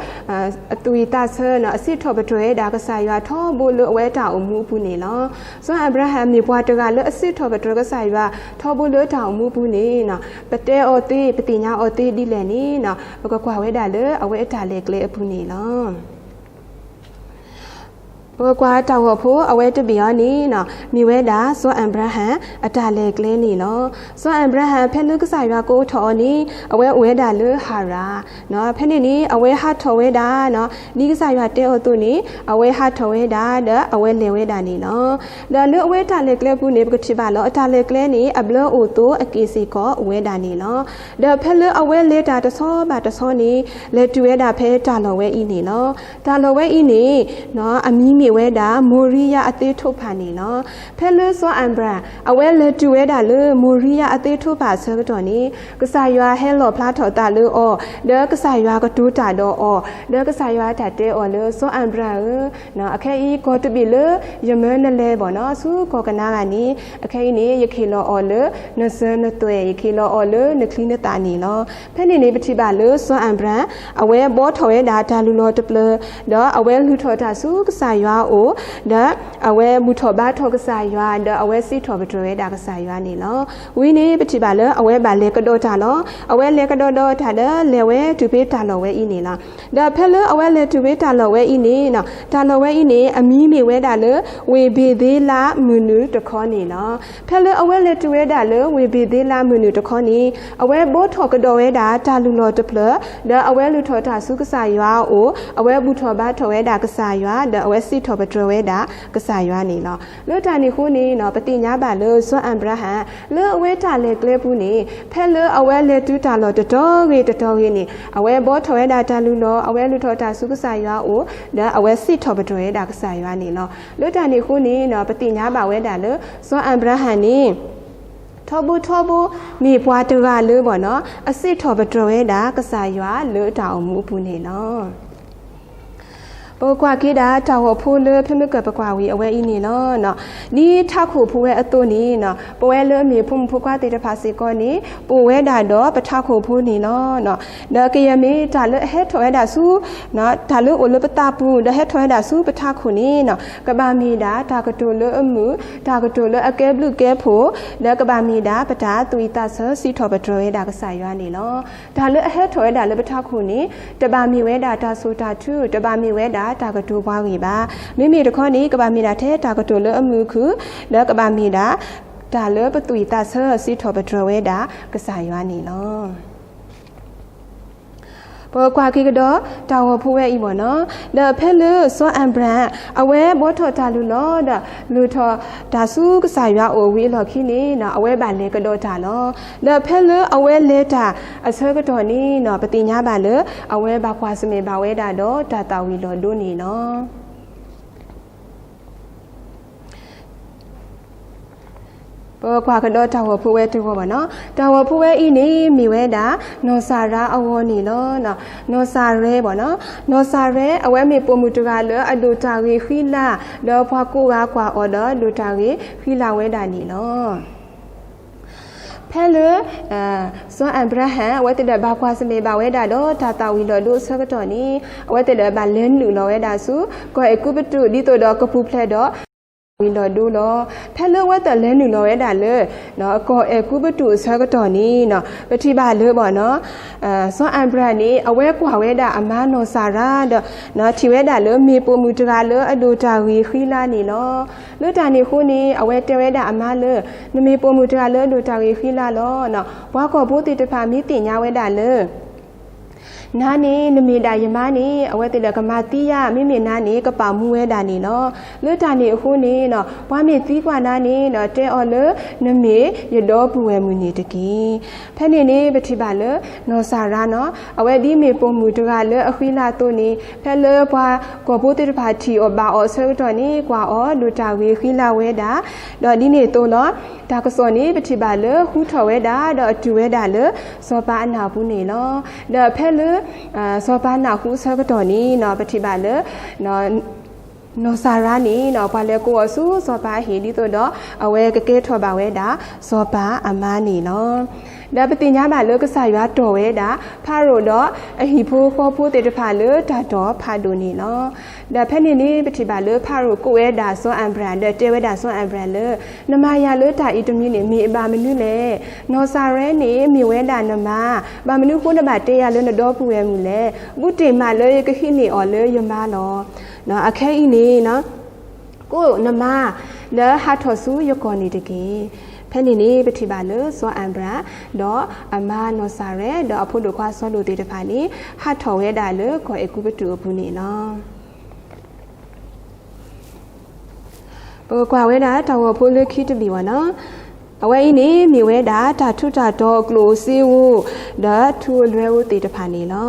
အသွံၣ်သးဆၢနီၤ အစံးထီၣ်ပတြၢၤဝဲဒၣ်ကစၢ်ယွၤထီဘိလၢအဝဲတၢ်အိၣ်မူအပူၤန့ၣ်လီၤ. စီၤအၤဘြၤဟၣ်မ့ၢ်ပှၤတဂၤလၢအစံးထီၣ်ပတြၢၤကစၢ်ယွၤထီဘိလၢတၢ်အိၣ်မူအပူၤန့ၣ် ပတဲအီၤသ့ ပသ့ၣ်ညါအီၤသ့ဒ်လဲၣ်န့ၣ် ပကကွၢ်ဝဲဒၣ်လၢအဝဲအတၢ်လဲၤကျဲအပူၤန့ၣ်လီၤ. ပကကွၢ်တၢ်ဂီၤဖိအဝဲတဘ့ၣ်အံၤန့ၣ် မ့ၢ်ဝဲဒၣ်စီၤအၤဘြၤဟၣ်အတၢ်လဲၤကျဲန့ၣ်လီၤ. စီၤအၤဘြၤဟၣ်ဖဲလၢကစၢ်ယွၤကိးထီၣ်အီၤန့ၣ် အဝဲအိၣ်ဝဲဒၣ်လၢဟၤရၣ် ဖဲန့ၣ်န့ၣ် အဝဲဟးထီၣ်ဝဲဒၣ် ဒ်ကစၢ်ယွၤတဲအီၤအသိးန့ၣ် အဝဲဟးထီၣ်ဝဲဒၣ်ဒီးအဝဲလဲၤဝဲဒၣ်န့ၣ်လီၤ. ဒီးလၢအဝဲတၢ်လဲၤကျဲအပူၤန့ၣ် ပကထံၣ်ဘၣ်လီၤ အတၢ်လဲၤကျဲန့ၣ် အဘျၢအိၣ်သိးအက့ၢ်စ့ၢ်ကီးအိၣ်ဝဲဒၣ်န့ၣ်လီၤ. ဒီးဖဲလၢအဝဲလဲၤတၢ်တဆီဘၣ်တဆီန့ၣ် လဲၤတုၤဝဲဒၣ်ဖဲတၢ်လီၢ်ဝဲအံၤန့ၣ်လီၤ. တၢ်လီၢ်ဝဲအံၤန့ၣ် အမံၤ မ့ၢ်ဝဲဒၣ် မိၤရံယါအသ့ၣ်ထိၣ်ဖးန့ၣ်လီၤ. ဖဲလၢစီၤအၤဘြၣ် အဝဲလဲၤတုၤဝဲဒၣ်လၢမိၤရံယါအသ့ၣ်ထိၣ်ဖးအဆၢကတီၢ်န့ၣ် ကစၢ်ယွၤဟဲလီၣ်ဖျါထီၣ်သးလၢအီၤ, ဒီးကစၢ်ယွၤကတိၤတၢ်ဒီးအီၤ, ဒီးကစၢ်ယွၤတၢ်တဲအီၤလၢ စီၤအၤဘြၣ်ဧၢ, အခဲအံၤကီၢ်တဘ့ၣ်လၢယမၢနလဲၤဘၣ်နီၤ ဆူကီၢ်ကနၤဧၣ်န့ၣ် အခဲအံၤန့ၣ် ယကဟ့ၣ်လီၤအီၤလၢနစၢၤနသွဲၣ်, ယကဟ့ၣ်လီၤအီၤလၢနချံနသၣ်န့ၣ်လီၤ. ဖဲန့ၣ်န့ၣ် ပထံၣ်ဘၣ်လၢစီၤအၤဘြၣ် အဝဲဘှီထီၣ်ဝဲဒၣ်တၢ်လုၢ်လီၢ်တဖျၢၣ်, ဒီးအဝဲလုၢ်ထီၣ်တၢ်ဆူကစၢ်ယွၤအအိၣ်, ဒီးအဝဲဘူၣ်ထီၣ်ဘါထီၣ်ကစၢ်ယွၤ, ဒီးအဝဲစံးထီၣ်ပတြၢၤဝဲဒၣ်ကစၢ်ယွၤန့ၣ်လီၤ. ဝံၤန့ၣ် ပထံၣ်ဘၣ်လၢအဝဲဘၣ်လဲၤကဒီးတၢ်လီၤ. အဝဲလဲၤကဒီးဒီးတၢ်ဒီးလဲၤဝဲတုၤဖဲတၢ်လီၢ်ဝဲအံၤန့ၣ်လီၤ. ဒီးဖဲလၢအဝဲလဲၤတုၤဖဲတၢ်လီၢ်ဝဲအံၤန့ၣ်, တၢ်လီၢ်ဝဲအံၤန့ၣ် အမံၤမ့ၢ်ဝဲဒၣ်လၢ ဝ့ၢ်ဘ့ၤသ့လါမုၢ်နုာ်တခီန့ၣ်လီၤ. ဖဲလၢအဝဲလဲၤတုၤဝဲဒၣ်လၢ ဝ့ၢ်ဘ့ၤသ့လါမုၢ်နုာ်တခီန့ၣ် အဝဲဘှီထီၣ်ကဒီးဝဲဒၣ်တၢ်လုၢ်လီၢ်တဖျၢၣ်, ဒီးအဝဲလုၢ်ထီၣ်တၢ်ဆူကစၢ်ယွၤအအိၣ်, အဝဲဘူၣ်ထီၣ်ဘါထီၣ်ဝဲဒၣ်ကစၢ်ယွၤ, ဒီးအဝဲစံးထီၣ်ပတြၢၤဝဲဒၣ်ကစၢ်ယွၤန့ၣ်လီၤ. လၢတၢ်န့ၣ်အဃိန့ၣ် ပသ့ၣ်ညါဘၣ်လၢစီၤအၤဘြၤဟၣ် လၢအဝဲတၢ်လဲၤကျဲပူၤန့ၣ် ဖဲလၢအဝဲလဲၤတုၤတၢ်လီၢ်တတီၤဂ့ၤတတီၤဂ့ၤန့ၣ် အဝဲဘှီထီၣ်ဝဲဒၣ်တၢ်လုၢ်လီၢ်, အဝဲလုၢ်ထီၣ်တၢ်ဆူကစၢ်ယွၤအအိၣ်, ဒီးအဝဲစံးထီၣ်ပတြၢၤဝဲဒၣ်ကစၢ်ယွၤန့ၣ်လီၤ. လၢတၢ်န့ၣ်အဃိန့ၣ် ပသ့ၣ်ညါဘၣ်ဝဲဒၣ်လၢ စီၤအၤဘြၤဟၣ်န့ၣ် ထီဘိထီဘိ မ့ၢ်ပှၤတဂၤလၢဘၣ်နီၤ အစံးထီၣ်ပတြၢၤဝဲဒၣ်ကစၢ်ယွၤလၢတၢ်အိၣ်မူအပူၤန့ၣ်လီၤ. ပကကွၢ်က့ၤဒၣ်တၢ်ဂီၤဖိလၢဖဲမုၢ်ကၢၢ်ပကွၢ်ဝံၤအဝဲအံၤန့ၣ်လီၤ. ဒ်ထးခိၣ်ဖိဝဲအသိးန့ၣ် ပဝဲလၢအမ့ၢ်ဖိမုၣ်ဖိခွါသ့ၣ်တဖၣ်စ့ၢ်ကီးန့ၣ် ပအိၣ်ဝဲဒၣ်ဒီးပထးခိၣ်ဖိန့ၣ်လီၤ. ဒီးကယဲၢ်မ့ၢ်တၢ်လၢအဟဲထီၣ်ဝဲဒၣ်ဆူ တၢ်လၢအိၣ်လၢပသးပူၤ ဒီးဟဲထီၣ်ဝဲဒၣ်ဆူပထးခိၣ်န့ၣ် ကဘၣ်မ့ၢ်ဒၣ်တၢ်ကတိၤလၢအမုာ်, တၢ်ကတိၤလၢအကဲဘျုးကဲဖှိၣ်, ဒီးကဘၣ်မ့ၢ်ဒၣ်ပတၢ်သူၣ်ဝံၣ်သးဆၢစံးထီၣ်ပတြၢၤဝဲဒၣ်ကစၢ်ယွၤန့ၣ်လီၤ. တၢ်လၢအဟဲထီၣ်ဝဲဒၣ်လၢပထးခိၣ်န့ၣ် တဘၣ်မ့ၢ်ဝဲဒၣ်တၢ်စိာ်တၢ်ထု, တဘၣ်မ့ၢ်ဝဲဒၣ်တၢ်ကတိၤပှၤဂ့ၢ်ဘၣ်. မ့မ့ၢ်တခီန့ၣ် ကဘၣ်မ့ၢ်ဒၣ်ထဲတၢ်ကတိၤလၢအမုာ်ခုၣ်, ဒီးကဘၣ်မ့ၢ်ဒၣ် တၢ်လၢပသူၣ်ဝံၣ်သးဆၢစံးထီၣ်ပတြၢၤဝဲဒၣ်ကစၢ်ယွၤန့ၣ်လီၤ. ပကွၢ်က့ၤကဒီးတၢ်ဂီၤဖိဝဲအံၤဘၣ်နီၤ, ဒီးဖဲလၢစီၤအၤဘြၤဟၣ် အဝဲဘှီထီၣ်တၢ်လုၢ်လီၢ် ဒီးလုၢ်ထီၣ်တၢ်ဆူကစၢ်ယွၤအအိၣ်ဝံၤအလီၢ်ခံန့ၣ် အဝဲဘၣ်လဲၤကဒီးတၢ်လီၤ. ဒီးဖဲလၢအဝဲလဲၤတၢ်အဆၢကတီၢ်န့ၣ် ပသ့ၣ်ညါဘၣ်လၢ အဝဲဘၣ်ကွၢ်ဆၢၣ်မဲာ်ဘၣ်ဝဲဒၣ်ဒီးတၢ်သၣ်ဝံၤလီၤဒိန့ၣ်လီၤ. ပကွၢ်ကဒီးတၢ်ဂီၤဖိဝဲတဂီၤဘၣ်နီၤ, တၢ်ဂီၤဖိဝဲအံၤန့ၣ် မ့ၢ်ဝဲဒၣ် နီၢ်စၤရါအဂီၢ်န့ၣ်လီၤ. နီၢ်စၤရဲဘၣ်နီၤ, နီၢ်စၤရဲ အဝဲမ့ၢ်ပိာ်မုၣ်တဂၤလၢအဒိၣ်တၢ်ဂ့ၤဃံလၤ, ဒီးပှၤကိးဂၤကွၢ်အီၤဒီးဒိၣ်တၢ်ဂ့ၤဃံလၤဝဲဒၣ်န့ၣ်လီၤ. ဖဲလၢ စီၤအၤဘြၤဟၣ် အဝဲသ့ၣ်ဒီးဘၣ်ကွၢ်ဆၢၣ်မဲာ်ဘၣ်ဝဲဒၣ်ဒီးတၢ်သၣ်ဝံၤလီၤဒိအဆၢကတီၢ်န့ၣ် အဝဲသ့ၣ်ဒီးဘၣ်လဲၤနုာ်လီၤဝဲဒၣ်ဆူ ကီၢ်အဲၤကူပတူး ဒ်သိးဒီးကပူၤဖျဲးဒီး သၣ်ဝံၤလီၤဒိလီၤ. ဖဲလၢအဝဲသ့ၣ်လဲၤနုာ်လီၤဝဲဒၣ်လၢ ကီၢ်အဲၤကူပတူးအဆၢကတီၢ်န့ၣ် ပထံၣ်ဘၣ်လၢဘၣ်နီၤ စီၤအၤဘြၤဟၣ်န့ၣ် အဝဲကွၢ်ဝဲဒၣ်အမါနီၢ်စၤရါဒီး ထံၣ်ဝဲဒၣ်လၢမ့ၢ်ပိာ်မုၣ်တဂၤလၢအဒိၣ်တၢ်ဂ့ၤဃံလၤန့ၣ်လီၤ. လၢတၢ်န့ၣ်အဃိန့ၣ် အဝဲတဲဝဲဒၣ်အမါလၢ နမ့ၢ်ပိာ်မုၣ်တဂၤလၢအဒိၣ်တၢ်ဂ့ၤဃံလၤလီၤ. ပှၤကီၢ်ဖိသ့ၣ်တဖၣ်မ့ၢ်သ့ၣ်ညါဝဲဒၣ်လၢ နၤန့ၣ် နမ့ၢ်ဒၣ်ယမါန့ၣ် အဝဲသ့ၣ်ဒီးကမၤသံယၤ, မ့မ့ၢ်နၤန့ၣ် ကပာ်မူဝဲဒၣ်န့ၣ်လီၤ. လၢတၢ်န့ၣ်အဃိန့ၣ် ပှၤမ့ၢ်သံကွၢ်နၤန့ၣ် တဲအီၤလၢ နမ့ၢ်ယဒီပုၢ်ဝဲၢ်မုၣ်န့ၣ်တက့ၢ်. ဖဲန့ၣ်န့ၣ် ပထံၣ်ဘၣ်လၢ နီၢ်စၤရါနီၤ အဝဲဒ်မ့ၢ်ပိာ်မုၣ်တဂၤလၢအဃံလၤအသိးန့ၣ် ဖဲလၢပှၤကီၢ်ဖိသ့ၣ်တဖၣ်ထံၣ်အီၤဘၣ်အီၤအဆၢကတီၢ်န့ၣ် ကွၢ်အီၤဒိၣ်တၢ်ဂ့ၤဃံလၤဝဲဒၣ်, ဒီးဒ်န့ၣ်အသိးလီၤ. တၢ်ကစီၣ်န့ၣ် ပထံၣ်ဘၣ်လၢဃုထီၣ်ဝဲဒၣ် ဒီးအတုၤဝဲဒၣ်လၢ စီၤပၤအနၢ်ပူၤန့ၣ်လီၤ. ဒီးဖဲလၢ စီၤပၤနၢ်ဟူအဆၢကတီၢ်န့ၣ် ပထံၣ်ဘၣ်လၢ နီၢ်စၤရါန့ၣ် ပှၤလဲၤကိးအီၤဆူစီၤပၤအဟံၣ် ဒ်သိးဒီး အဝဲကကဲထီၣ်ဘၣ်ဝဲဒၣ် စီၤပၤအမါန့ၣ်လီၤ. ဒီးပသ့ၣ်ညါဘၣ်လၢကစၢ်ယွၤတီၢ်ဝဲဒၣ် ဖၤရိၤဒီးအဟံၣ်ဖိဃီဖိသ့ၣ်တဖၣ်လၢတၢ်တီၢ်ဖးဒိၣ်န့ၣ်လီၤ. ဒီးဖဲန့ၣ်န့ၣ် ပထံၣ်ဘၣ်လၢဖၤရိၤကိးဝဲဒၣ်စီၤအၤဘြၤဟၣ် ဒီးတဲဝဲဒၣ်စီၤအၤဘြၤဟၣ်လၢ နမၤယၤလၢတၢ်အံၤတမံၤန့ၣ် မ့ၢ်အဘၣ်မနုၤလဲၣ်. နီၢ်စၤရါန့ၣ် မ့ၢ်ဝဲဒၣ်နမါ, ဘၣ်မနုၤအဃိနဘၣ်တဲယၤလၢနဒီပုၢ်ဝဲၢ်မုၣ်လဲၣ်. ဘူးတ့ၢ်မးလၢယကဟံးန့ၢ်အီၤလၢယမါလီၤ. အခဲအံၤန့ၣ် ကိးနမါ လၢဟးထီၣ်ဆူယကီၢ်န့ၣ်တက့ၢ်. ဖဲန့ၣ်န့ၣ် ပထံၣ်ဘၣ်လၢစီၤအၤဘြၤဟၣ် ဒီးအမါနီၢ်စၤရါ ဒီးအဖိဒိၣ်ခွါစီၤလိာ်သ့ၣ်တဖၣ်န့ၣ် ဟးထီၣ်ဝဲဒၣ်လၢကီၢ်အဲၤကူပတူးအပူၤန့ၣ်လီၤ. ပကကွၢ်ဝဲဒၣ်တၢ်ဂီၤဖိလၢခံတဘ့ၣ်ဘၣ်နီၤ. အဝဲအံၤန့ၣ်မ့ၢ်ဝဲဒၣ်တၢ်ထူးတၢ်တီၤအကျိၣ်ဧိၤစ့ဧိၤ ဒီးထူဧိၤလွဲဧိၤသ့ၣ်တဖၣ်န့ၣ်လီၤ.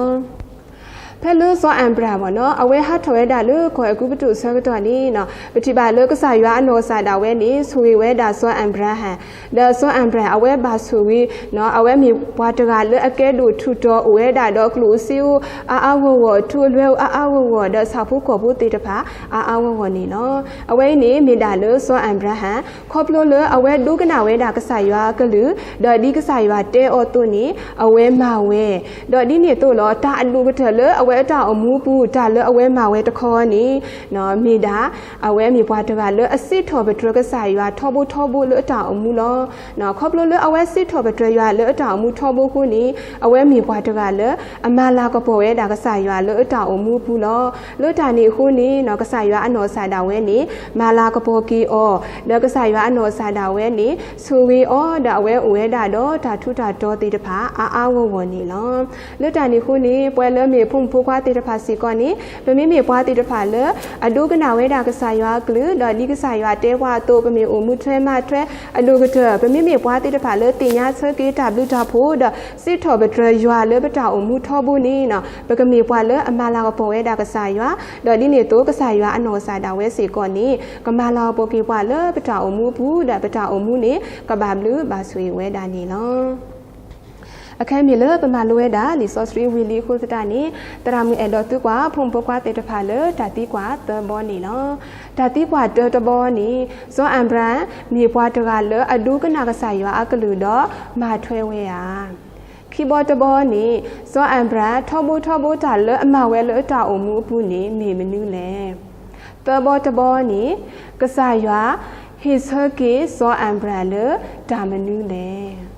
ဖဲလၢစီၤအၤဘြၤဟၣ်ဘၣ်နီၤ အဝဲဟးထီၣ်ဝဲဒၣ်လၢကီၢ်အဲၤကူပတူးအဆၢကတီၢ်န့ၣ်နီၤ ပထံၣ်ဘၣ်လၢကစၢ်ယွၤအနီၢ်ကစၢ်ဒၣ်ဝဲန့ၣ် ဆိၣ်ဂ့ၤဝဲဒၣ်စီၤအၤဘြၤဟၣ်, ဒီးစီၤအၤဘြၤဟၣ် အဝဲဘၣ်ဆိၣ်ဂ့ၤနီၤ အဝဲမ့ၢ်ပှၤတဂၤလၢအကဲဒိၣ်ထူးတီၤ အိၣ်ဝဲဒၣ်ဒီးကျိၣ်ဧိၤစ့ဧိၤအါအါဂီၢ်ဂီၢ်, ထူလွဲဧိၤအါအါဂီၢ်ဂီၢ်, ဒီးဆၣ်ဖိကီၢ်ဖိသ့ၣ်တဖၣ်အါအါဂီၢ်ဂီၢ်န့ၣ်လီၤ. အဝဲအံၤန့ၣ်မ့ၢ်ဒၣ်လၢစီၤအၤဘြၤဟၣ် ခီဖျိလၢအဝဲဒိကနၣ်ဝဲဒၣ်ကစၢ်ယွၤအကလုၢ်, ဒီးဒ်ကစၢ်ယွၤတဲအီၤအသိးန့ၣ် အဝဲမၤဝဲ, ဒီးဒ်န့ၣ်အသိးလီၤ တၢ်အဒိၣ်ကတၢၢ်လၢအဝဲအတၢ်အိၣ်မူအပူၤ တၢ်လၢအဝဲမၤဝဲတခီန့ၣ် မ့ၢ်ဒၣ် အဝဲမ့ၢ်ပှၤတဂၤလၢအစံးထီၣ်ပတြၢၤကစၢ်ယွၤထီဘိထီဘိလၢအတၢ်အိၣ်မူလီၤ. ခီဖျိလၢအဝဲစံးထီၣ်ပတြၢၤယွၤလၢအတၢ်အိၣ်မူထီဘိအဃိန့ၣ် အဝဲမ့ၢ်ပှၤတဂၤလၢအမၤလၤကပီၤဝဲဒၣ်ကစၢ်ယွၤလၢအတၢ်အိၣ်မူအပူၤလီၤ. လၢတၢ်န့ၣ်အဃိန့ၣ်နီၤ ကစၢ်ယွၤအနီၢ်ကစၢ်ဒၣ်ဝဲန့ၣ် မၤလၤကပီၤက့ၤအီၤ, ဒီးကစၢ်ယွၤအနီၢ်ကစၢ်ဒၣ်ဝဲန့ၣ် ဆိၣ်ဂ့ၤအီၤ ဒီးအဝဲအိၣ်ဝဲဒၣ်ဒီးတၢ်ထူးတၢ်တီၤသ့ၣ်တဖၣ်အါအါဂီၢ်ဂီၢ်န့ၣ်လီၤ. လၢတၢ်န့ၣ်အဃိန့ၣ် ပဝဲလၢမ့ၢ်ဖိမုၣ်ဖိခွါသ့ၣ်တဖၣ်စ့ၢ်ကီးန့ၣ် ပမ့မ့ၢ်ပှၤသ့ၣ်တဖၣ်လၢ အဒိကနၣ်ဝဲဒၣ်ကစၢ်ယွၤအကလုၢ် ဒီးဒ်ကစၢ်ယွၤတဲပှၤအသိး ပမ့ၢ်အိၣ်မူထွဲမၤထွဲ အဒိၣ်ကတၢၢ် ပမ့မ့ၢ်ပှၤသ့ၣ်တဖၣ်လၢသ့ၣ်ညါဆၢက့ၤတၢ်ဘျုးတၢ်ဖှိၣ် ဒီးစံးထီၣ်ပတြၢၤယွၤလၢပတၢ်အိၣ်မူထီဘိန့ၣ်နီၤ ပကမ့ၢ်ပှၤလၢအမၤလၤကပီၤဝဲဒၣ်ကစၢ်ယွၤ, ဒီးဒ်န့ၣ်အသိးကစၢ်ယွၤအနီၢ်ကစၢ်ဒၣ်ဝဲစ့ၢ်ကီးန့ၣ် ကမၤလၤကပီၤက့ၤပှၤလၢပတၢ်အိၣ်မူအပူၤ ဒီးပတၢ်အိၣ်မူန့ၣ် ကဘၣ်ဘျုးဘၣ်ဆိၣ်ဂ့ၤဝဲဒၣ်န့ၣ်လီၤ. အခဲမ့ၢ်လၢပမၤလိဝဲဒၣ်လံာ်စီဆှံဝံၤလံအဃိသတးန့ၣ် သရၣ်မုၣ်အဲၣ်ဒိးသံကွၢ်ဖိမုၣ်ဖိခွါသ့ၣ်တဖၣ်လၢတၢ်သံကွၢ်သၢဘီန့ၣ်လီၤ. တၢ်သံကွၢ်တၢတဘီန့ၣ် စီၤအၤဘြၤဟၣ် မ့ၢ်ပှၤတဂၤလၢအဒိကနၣ်ကစၢ်ယွၤအကလုၢ်ဒီးမၤထွဲဝဲဧါ. ခံဘီတဘီန့ၣ် စီၤအၤဘြၤဟၣ် ထီဘိထီဘိတၢ်လၢအမၤဝဲလၢအတၢ်အိၣ်မူအပူၤန့ၣ် မ့ၢ်မနုၤလဲၣ်. သၢဘီတဘီန့ၣ် ကစၢ်ယွၤ ဟ့ၣ်ဆၢက့ၤစီၤအၤဘြၤဟၣ်လၢတၢ်မနုၤလဲၣ်.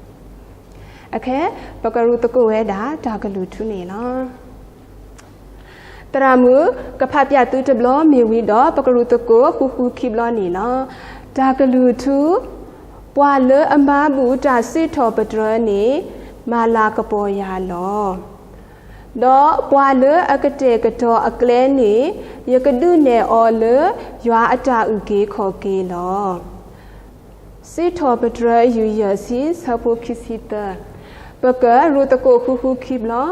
အခဲ ပကရူၢ်သကိးဝဲဒၣ်တၢ်ကလုၢ်ထူန့ၣ်လီၤ. သရၣ်မုၣ် ကဖးပၠးသုတဘျီမ့ၢ်ဝံၤဒီး ပကရူၢ်သကိးဃုဃုခံဘျီန့ၣ်လီၤ. တၢ်ကလုၢ်ထူ, ပှၤလၢအမၤဘူၣ်တၢ်စံးထီၣ်ပတြၢၤန့ၣ် မၤလၤကပီၤယၤလီၤ. ဒီးပှၤလၢအကတဲာ်ကတီၤအကျဲန့ၣ် ယကဒုးနဲၣ်အီၤလၢယွၤအတၢ်အုၣ်က့ၤခီၣ်က့ၤလီၤ. စံးထီၣ်ပတြၢၤ ယူၢ်ယဲၢ်ဆံ ဆၢဖိခံဆံသၢ, ပကရူၢ်သကိးဃုဃုခံဘျီ,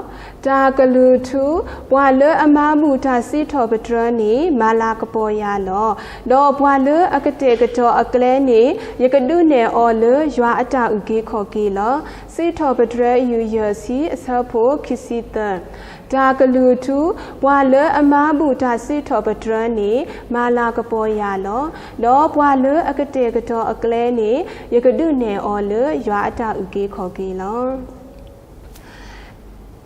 တၢ်ကလုၢ်ထူ, ပှၤလၢအမၤဘူၣ်တၢ်စံးထီၣ်ပတြၢၤန့ၣ် မၤလၤကပီၤယၤလီၤ. ဒီးပှၤလၢအကတဲာ်ကတီၤအကျဲန့ၣ် ယကဒုးနဲၣ်အီၤလၢယွၤအတၢ်အုၣ်က့ၤခီၣ်က့ၤလီၤ. စံးထီၣ်ပတြၢၤ ယူၢ်ယဲၢ်ဆံ အဆၢဖိခံဆံသၢ, တၢ်ကလုၢ်ထူ, ပှၤလၢအမၤဘူၣ်တၢ်စံးထီၣ်ပတြၢၤန့ၣ် မၤလၤကပီၤယၤလီၤ. ဒီးပှၤလၢအကတဲာ်ကတီၤအကျဲန့ၣ် ယကဒုးနဲၣ်အီၤလၢယွၤအတၢ်အုၣ်က့ၤခီၣ်က့ၤလီၤ.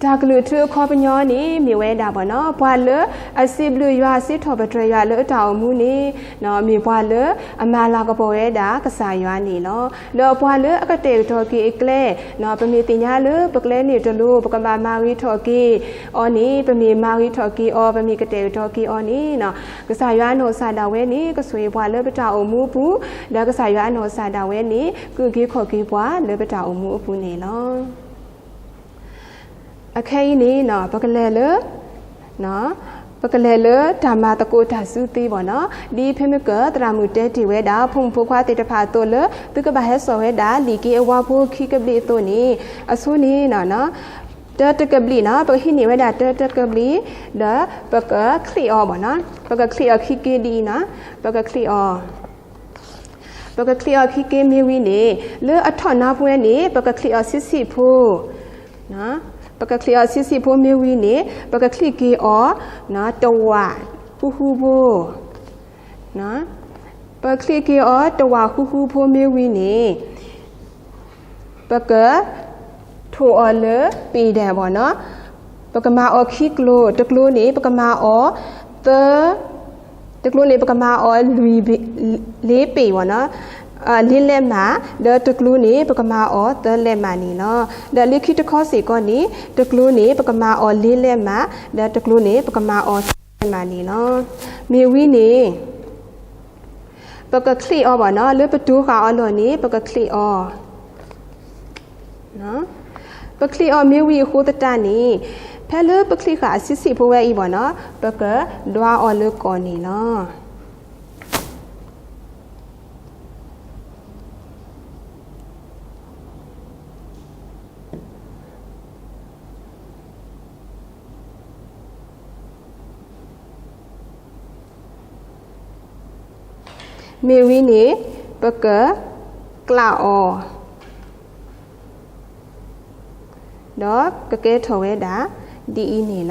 တၢ်ကလုၢ်ထူအခီပညီန့ၣ် မ့ၢ်ဝဲဒၣ်ဘၣ်နီၤ, ပှၤလၢအစံးဘျုးယွၤ စံးထီၣ်ပတြၢၤယွၤလၢအတၢ်အိၣ်မူန့ၣ် မ့ၢ်ပှၤလၢအမၤလၤကပီၤဝဲဒၣ်ကစၢ်ယွၤန့ၣ်လီၤ. ဒီးပှၤလၢအကတဲာ်ကတီၤက့ၤအကျဲ, ပမ့ၢ်သ့ၣ်ညါလၢပကျဲန့ၣ်တလိၤ ပကဘၣ်မၤဂ့ၤထီၣ်က့ၤအီၤန့ၣ်, ပမ့ၢ်မၤဂ့ၤထီၣ်က့ၤအီၤ, ပမ့ၢ်ကတဲာ်ကတီၤက့ၤအီၤန့ၣ်, ကစၢ်ယွၤအနီၢ်ကစၢ်ဒၣ်ဝဲန့ၣ် ကဆိၣ်ဂ့ၤပှၤလၢပတၢ်အိၣ်မူအပူၤ, ဒီးကစၢ်ယွၤအနီၢ်ကစၢ်ဒၣ်ဝဲန့ၣ် ကအုၣ်က့ၤခီၣ်က့ၤပှၤလၢပတၢ်အိၣ်မူအပူၤန့ၣ်လီၤ. အခဲအံၤန့ၣ် ပကလဲၤလၢ ပကလဲၤလၢတၢ်မၤသကိးတၢ်စုသ့ဘၣ်နီၤ, ဒ်ဖဲမ့ၢ်ကၢၢ်သရၣ်မုၣ်တဲတ့ၢ်ဝဲဒၣ် ဖိမုၣ်ဖိခွါသ့ၣ်တဖၣ်အသိးလၢ သုကဘၣ်ဟဲစိာ်ဝဲဒၣ် လံာ်က့အဝါဖိခံကဘျံးအသိးန့ၣ်, အဆိန့ၣ် တၢတကဘျံးနီၤ, ပကဟံးန့ၢ်ဝဲဒၣ်တၢတကဘျံး, ဒီးပကချံးအီၤဘၣ်နီၤ, ပကချံးအီၤခံက့ဒ်အံၤနီၤ, ပကချံးအီၤ ပကချံးအီၤခံက့မ့ၢ်ဝံၤန့ၣ် လၢအထီၣ်နါပှဲၤန့ၣ် ပကချံးအီၤဆံးဆံးဖိ, ပကချံးအီၤဆံးဆံးဖိမ့ၢ်ဝံၤန့ၣ် ပကချံးက့ၤအီၤ တဝာ်ဃုဃုဖိ, ပကချံးက့ၤအီၤတဝာ်ဃုဃုဖိမ့ၢ်ဝံၤန့ၣ် ပကထိၣ်အီၤလၢပ့ၤဒဲးဘၣ်နီၤ, ပကမၤအီၤခံကျိၤ, တကျိၤန့ၣ် ပကမၤအီၤသၢ, တကျိၤန့ၣ် ပကမၤအီၤလွံၢ်, လေးပေဘၣ်နီၤ, လေးလက်မ ဒီးတကျိၤန့ၣ် ပကမၤအီၤသၢလက်မန့ၣ်လီၤ. ဒီးလၢခံတခီစ့ၢ်ကီးန့ၣ် တကျိၤန့ၣ် ပကမၤအီၤလေးလက်မ, ဒီးတကျိၤန့ၣ် ပကမၤအီၤသၢလက်မန့ၣ်လီၤ. မ့ၢ်ဝံၤန့ၣ် ပကချံးအီၤဘၣ်နီၤ, လၢပတိၤဃာ်အီၤလီၢ်န့ၣ် ပကချံးအီၤ ပချံးအီၤမ့ၢ်ဝံၤအဃိသတးန့ၣ် ဖဲလၢပချံးဃာ်အဆံးဆံးဖိဝဲအံၤဘၣ်နီၤ ပကဒွးအီၤလၢကီၢ်န့ၣ်လီၤ. မ့ၢ်ဝံၤန့ၣ် ပကကျးအီၤ ဒီးကကဲထီၣ်ဝဲဒၣ်ဒ်အံၤန့ၣ်လီၤ.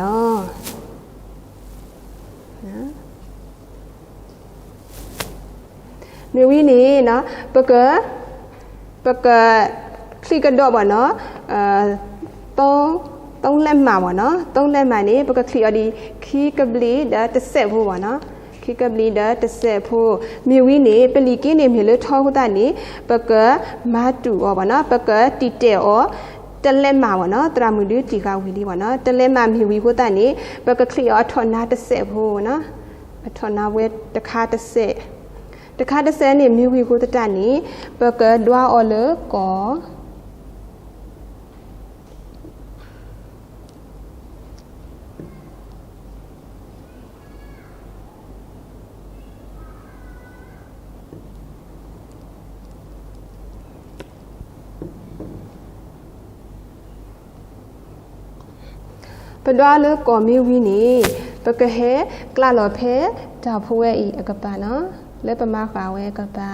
မ့ၢ်ဝံၤန့ၣ် ပက ပကချံးကဒီးဘၣ်နီၤ, သုံး သုံးလက်မ ဘၣ်နီၤ, သုံးလက်မ န့ၣ် ပကချံးအီၤဒ်ခံကဘျံးဒီးတစဲးဖိဘၣ်နီၤ, ခံကဘျံးဒီးတစဲးဖိ, မ့ၢ်ဝံၤန့ၣ် ပလံာ်က့န့ၣ်မ့ၢ်လၢထီအဃိသတးန့ၣ် ပကမၤတူာ်အီၤဘၣ်နီၤ, ပကတံာ်တဲာ်အီၤ တလက်မ ဘၣ်နီၤ, သရၣ်မုၣ်ဒုးတံၢ်ဃာ်ဝံၤလံဘၣ်နီၤ, တလက်မ့ၢ်ဝံၤအဃိသတးန့ၣ် ပကချံးအီၤအထီၣ်နါတစဲးဖိနီၤ, အထီၣ်နါဝဲတခါတစဲး, တခါတစဲးန့ၣ် မ့ၢ်ဝံၤအဃိသတးန့ၣ် ပကဒွးအီၤလၢကီၢ် ပဒွးလၢကီၢ်မ့ၢ်ဝံၤန့ၣ် ပကဟဲကျးလီၤဖဲတၢ်ဖိဝဲအံၤအကပၤနီၤ, လၢပမၤဃာ်ဝဲအကပၤ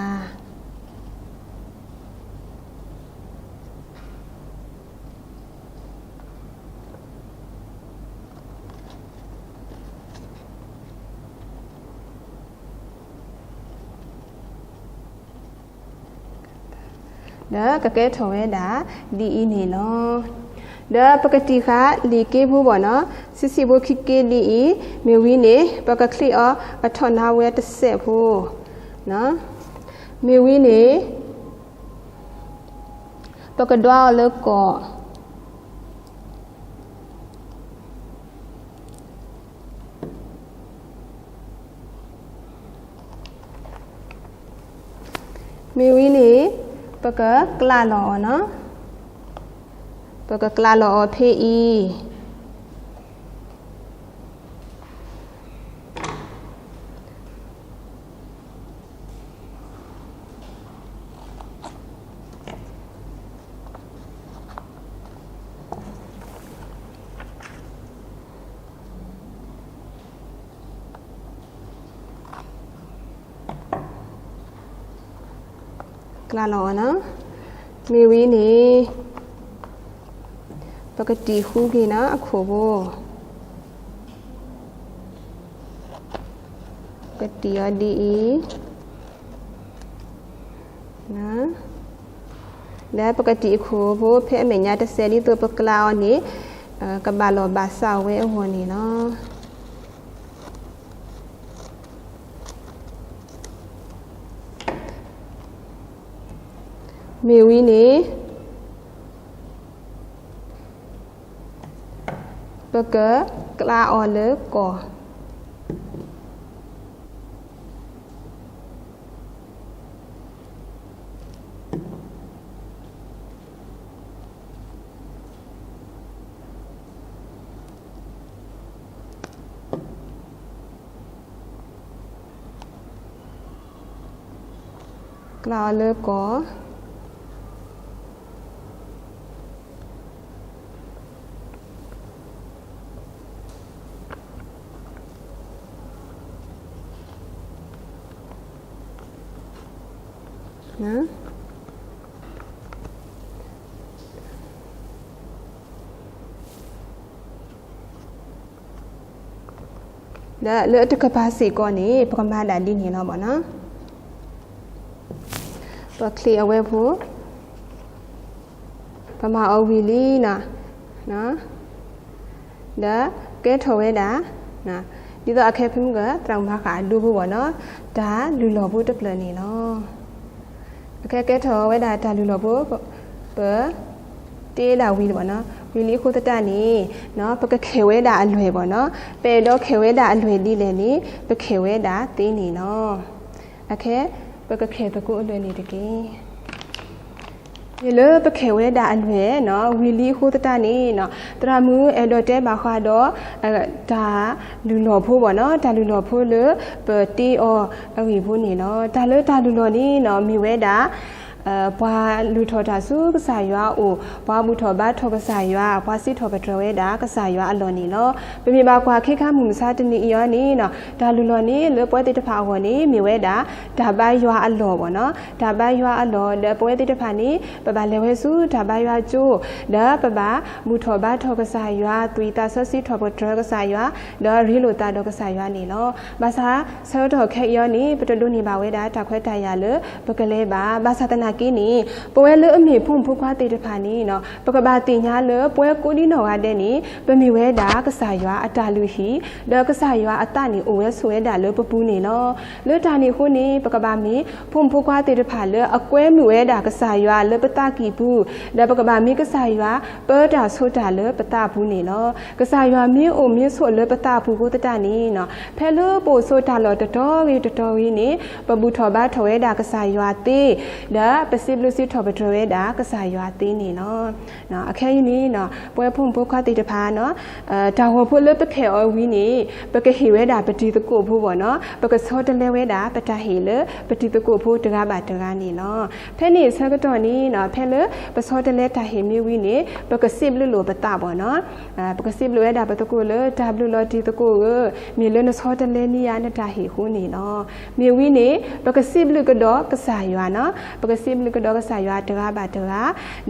ဒီးကကဲထီၣ်ဝဲဒၣ်ဒ်အံၤန့ၣ်လီၤ. ဒီးပကတံၢ်ဃာ်လံာ်က့ဖိဘၣ်နီၤ, ဆံးဆံးဖိခံက့ဒ်အံၤ, မ့ၢ်ဝံၤန့ၣ် ပကချံးအီၤအထီၣ်နါဝဲတစဲးဖိ, မ့ၢ်ဝံၤန့ၣ် ပကဒွးအီၤလၢကီၢ် မ့ၢ်ဝံၤန့ၣ် ပကကျးလီၤအီၤနီၤ, ပကကျးလီၤအီၤဖဲအံၤ ကျးလီၤအီၤနီၤ, မ့ၢ်ဝံၤန့ၣ် ပကတံၢ်ဃူက့ၤနီၤ အခိၣ်ဖိ, ပကတံၢ်အီၤဒ်အံၤ, ဒီးပကတံၢ်အခိၣ်ဖိဖဲအမဲာ်ညါတစဲး ဒ်သိးပကျးအီၤန့ၣ် ကဘၣ်လီၢ်ဘၣ်စးဝဲအဂီၢ်န့ၣ်လီၤ. မ့ၢ်ဝံၤန့ၣ် ပကကျးအီၤလၢကီၢ် ကျးအီၤလၢကီၢ် ဒီးလၢတကပၤစ့ၢ်ကီးန့ၣ် ပကမၤဒၣ်ဒ်န့ၣ်လီၤဘၣ်နီၤ. ပချံးအဝဲဖိ ပမၤအီၤဝံၤလံနီၤ, ဒီးကဲထီၣ်ဝဲဒၣ် ဒ်သိးအခဲဖဲမုၢ်က သရၣ်မုၣ်မၤဃာ်အဒိဖိဘၣ်နီၤ, တၢ်လုၢ်လီၢ်ဖိတဖျၢၣ်န့ၣ်လီၤ. အခဲကဲထီၣ်ဝဲဒၣ်တၢ်လုၢ်လီၢ်ဖိ ပ တ့ဒၣ်ဝံၤလံဘၣ်နီၤ, ဝံၤလံအဃိသတးန့ၣ် ပကခဲၣ်ဝဲဒၣ်အလွဲၢ်ဘၣ်နီၤ, ပအဲၣ်ဒိးခဲၣ်ဝဲဒၣ်အလွဲၢ်ဒ်လဲၣ်န့ၣ် ပခဲၣ်ဝဲဒၣ်သ့န့ၣ်လီၤ. အခဲ ပကခဲၣ်သကိးအလွဲၢ်န့ၣ်တက့ၢ်. မ့ၢ်လၢပခဲၣ်ဝဲဒၣ်အလွဲၢ်နီၤ ဝံၤလံအဃိသတးန့ၣ်နီၤ သရၣ်မုၣ်အဲၣ်ဒိးတဲဘၣ်ဃးဒီး တၢ်လုၢ်လီၢ်ဖိဘၣ်နီၤ, တၢ်လုၢ်လီၢ်ဖိလၢပတ့အီၤအဂ့ၢ်ဖိန့ၣ်လီၤ. တၢ်လၢတၢ်လုၢ်လီၢ်န့ၣ်နီၤ မ့ၢ်ဝဲဒၣ် ပှၤလုၢ်ထီၣ်တၢ်ဆူကစၢ်ယွၤအအိၣ်, ပှၤဘူၣ်ထီၣ်ဘါထီၣ်ကစၢ်ယွၤ, ပှၤစံးထီၣ်ပတြၢၤဝဲဒၣ်ကစၢ်ယွၤအလီၢ်န့ၣ်လီၤ. ပမ့ၢ်ဘၣ်ကွၢ်ခဲခါမုၢ်မဆါတနံၤအံၤအီၤန့ၣ်, တၢ်လုၢ်လီၢ်န့ၣ် လၢပဝဲသ့ၣ်တဖၣ်အဂီၢ်န့ၣ် မ့ၢ်ဝဲဒၣ် တၢ်ဘါယွၤအလီၢ်ဘၣ်နီၤ. တၢ်ဘါယွၤအလီၢ် ဒီးပဝဲသ့ၣ်တဖၣ်န့ၣ် ပဘၣ်လဲၤဝဲဆူတၢ်ဘါယွၤကၠိ, ဒီးပဘၣ်ဘူၣ်ထီၣ်ဘါထီၣ်ကစၢ်ယွၤ, သွံၣ်သးစီဆှံထီၣ်ပတြၢၤကစၢ်ယွၤ, ဒီးရ့လိာ်သးဒီးကစၢ်ယွၤန့ၣ်လီၤ. ဘၣ်ဆၣ် ဆၢကတီၢ်ခဲအံၤအီၤန့ၣ် ပတဒိးန့ၢ်ဘၣ်ဝဲဒၣ်တၢ်ခွဲးတၢ်ယာ်လၢပကလဲၤဘၣ်. ဘၣ်ဆၣ်သနာ်က့န့ၣ် ပဝဲလၢအမ့ၢ်ဖိမုၣ်ဖိခွါသ့ၣ်တဖၣ်န့ၣ် ပကဘၣ်သ့ၣ်ညါလၢပဝဲကိးဒံနီၢ်ဂၤဒဲးန့ၣ် ပမ့ၢ်ဝဲဒၣ်ကစၢ်ယွၤအတၢ်လုၢ်ဟံၣ်, ဒီးကစၢ်ယွၤအသးန့ၣ် အိၣ်ဝဲဆိးဝဲဒၣ်လၢပပူၤန့ၣ်လီၤ. လၢတၢ်န့ၣ်အဃိန့ၣ် ပကဘၣ်မ့ၢ်ဖိမုၣ်ဖိခွါသ့ၣ်တဖၣ်လၢအကွဲမုာ်ဝဲဒၣ်ကစၢ်ယွၤလၢပသးကံၢ်ပူၤ, ဒီးပကဘၣ်မ့ၢ်ကစၢ်ယွၤပၢတၢ်ဆိးတၢ်လၢပသးပူၤန့ၣ်လီၤ. ကစၢ်ယွၤမ့ၢ်အိၣ်မ့ၢ်ဆိးလၢပသးပူၤအဃိသတးန့ၣ် ဖဲလၢပအိၣ်ဆိးတၢ်လီၢ်တတီၤဂ့ၤတတီၤဂ့ၤန့ၣ် ပဘူၣ်ထီၣ်ဘါထီၣ်ဝဲဒၣ်ကစၢ်ယွၤသ့, ဒီးပစံးဘျုးစံးထီၣ်ပတြၢၤဝဲဒၣ်ကစၢ်ယွၤသ့န့ၣ်လီၤ. အခဲအံၤန့ၣ် ပဝဲဖိမုၣ်ဖိခွါသ့ၣ်တဖၣ် တၢ်ဂီၤဖိလၢပဖဲးအီၤဝံၤန့ၣ် ပကဟ့ၣ်ဝဲဒၣ်ပတံၤသကိးဖိဘၣ်နီၤ, ပကဆီတလဲဝဲဒၣ်ပတၢ်ဟ့ၣ်လၢပတံၤသကိးဖိတဂၤဘၣ်တဂၤန့ၣ်လီၤ. ဖဲန့ၣ်အဆၢကတီၢ်န့ၣ် ဖဲလၢပဆီတလဲတၢ်ဟ့ၣ်မ့ၢ်ဝံၤန့ၣ် ပကစံးဘျုးလိာ်ပသးဘၣ်နီၤ. ပကစံးဘျုးဝဲဒၣ်ပသကိးလၢ တၢ်ဘျုးလီၤတံၤသကိးဧၢ, မ့ၢ်လၢနဆီတလဲန့ၢ်ယၤနတၢ်ဟ့ၣ်အဃိန့ၣ်လီၤ. မ့ၢ်ဝံၤန့ၣ် ပကစံးဘျုးကဒီးကစၢ်ယွၤနီၤ, ပကစံးဘျုးကဒီးကစၢ်ယွၤတဂၤဘၣ်တဂၤ,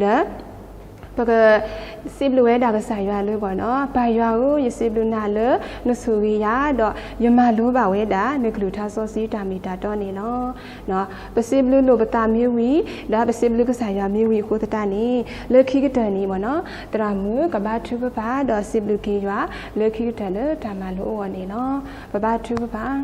ဒီး ပကစံးဘျုးဝဲဒၣ်ကစၢ်ယွၤလၢဘၣ်နီၤ, ပၢ်ယွၤဧၢ, ယစံးဘျုးနၤလၢနဆိၣ်ဂ့ၤယၤ, ဒီးယမၤလိဘၣ်ဝဲဒၣ်နကလုၢ်ကထါစီဆှံတၢ်မ့ၢ်တၢ်တီန့ၣ်လီၤ. ပစံးဘျုးလိာ်ပသးမ့ၢ်ဝံၤ, ဒီးပစံးဘျုးကစၢ်ယွၤမ့ၢ်ဝံၤအဃိသတးန့ၣ် လၢခံကတၢၢ်န့ၣ်ဘၣ်နီၤ, သရၣ်မုၣ်ကဘါထုကဖၣ် ဒီးစံးဘျုးက့ၤယွၤ လၢခံကတၢၢ်လၢတၢ်မၤလိအဂီၢ်န့ၣ်လီၤ. ပဘါထုကဖၣ်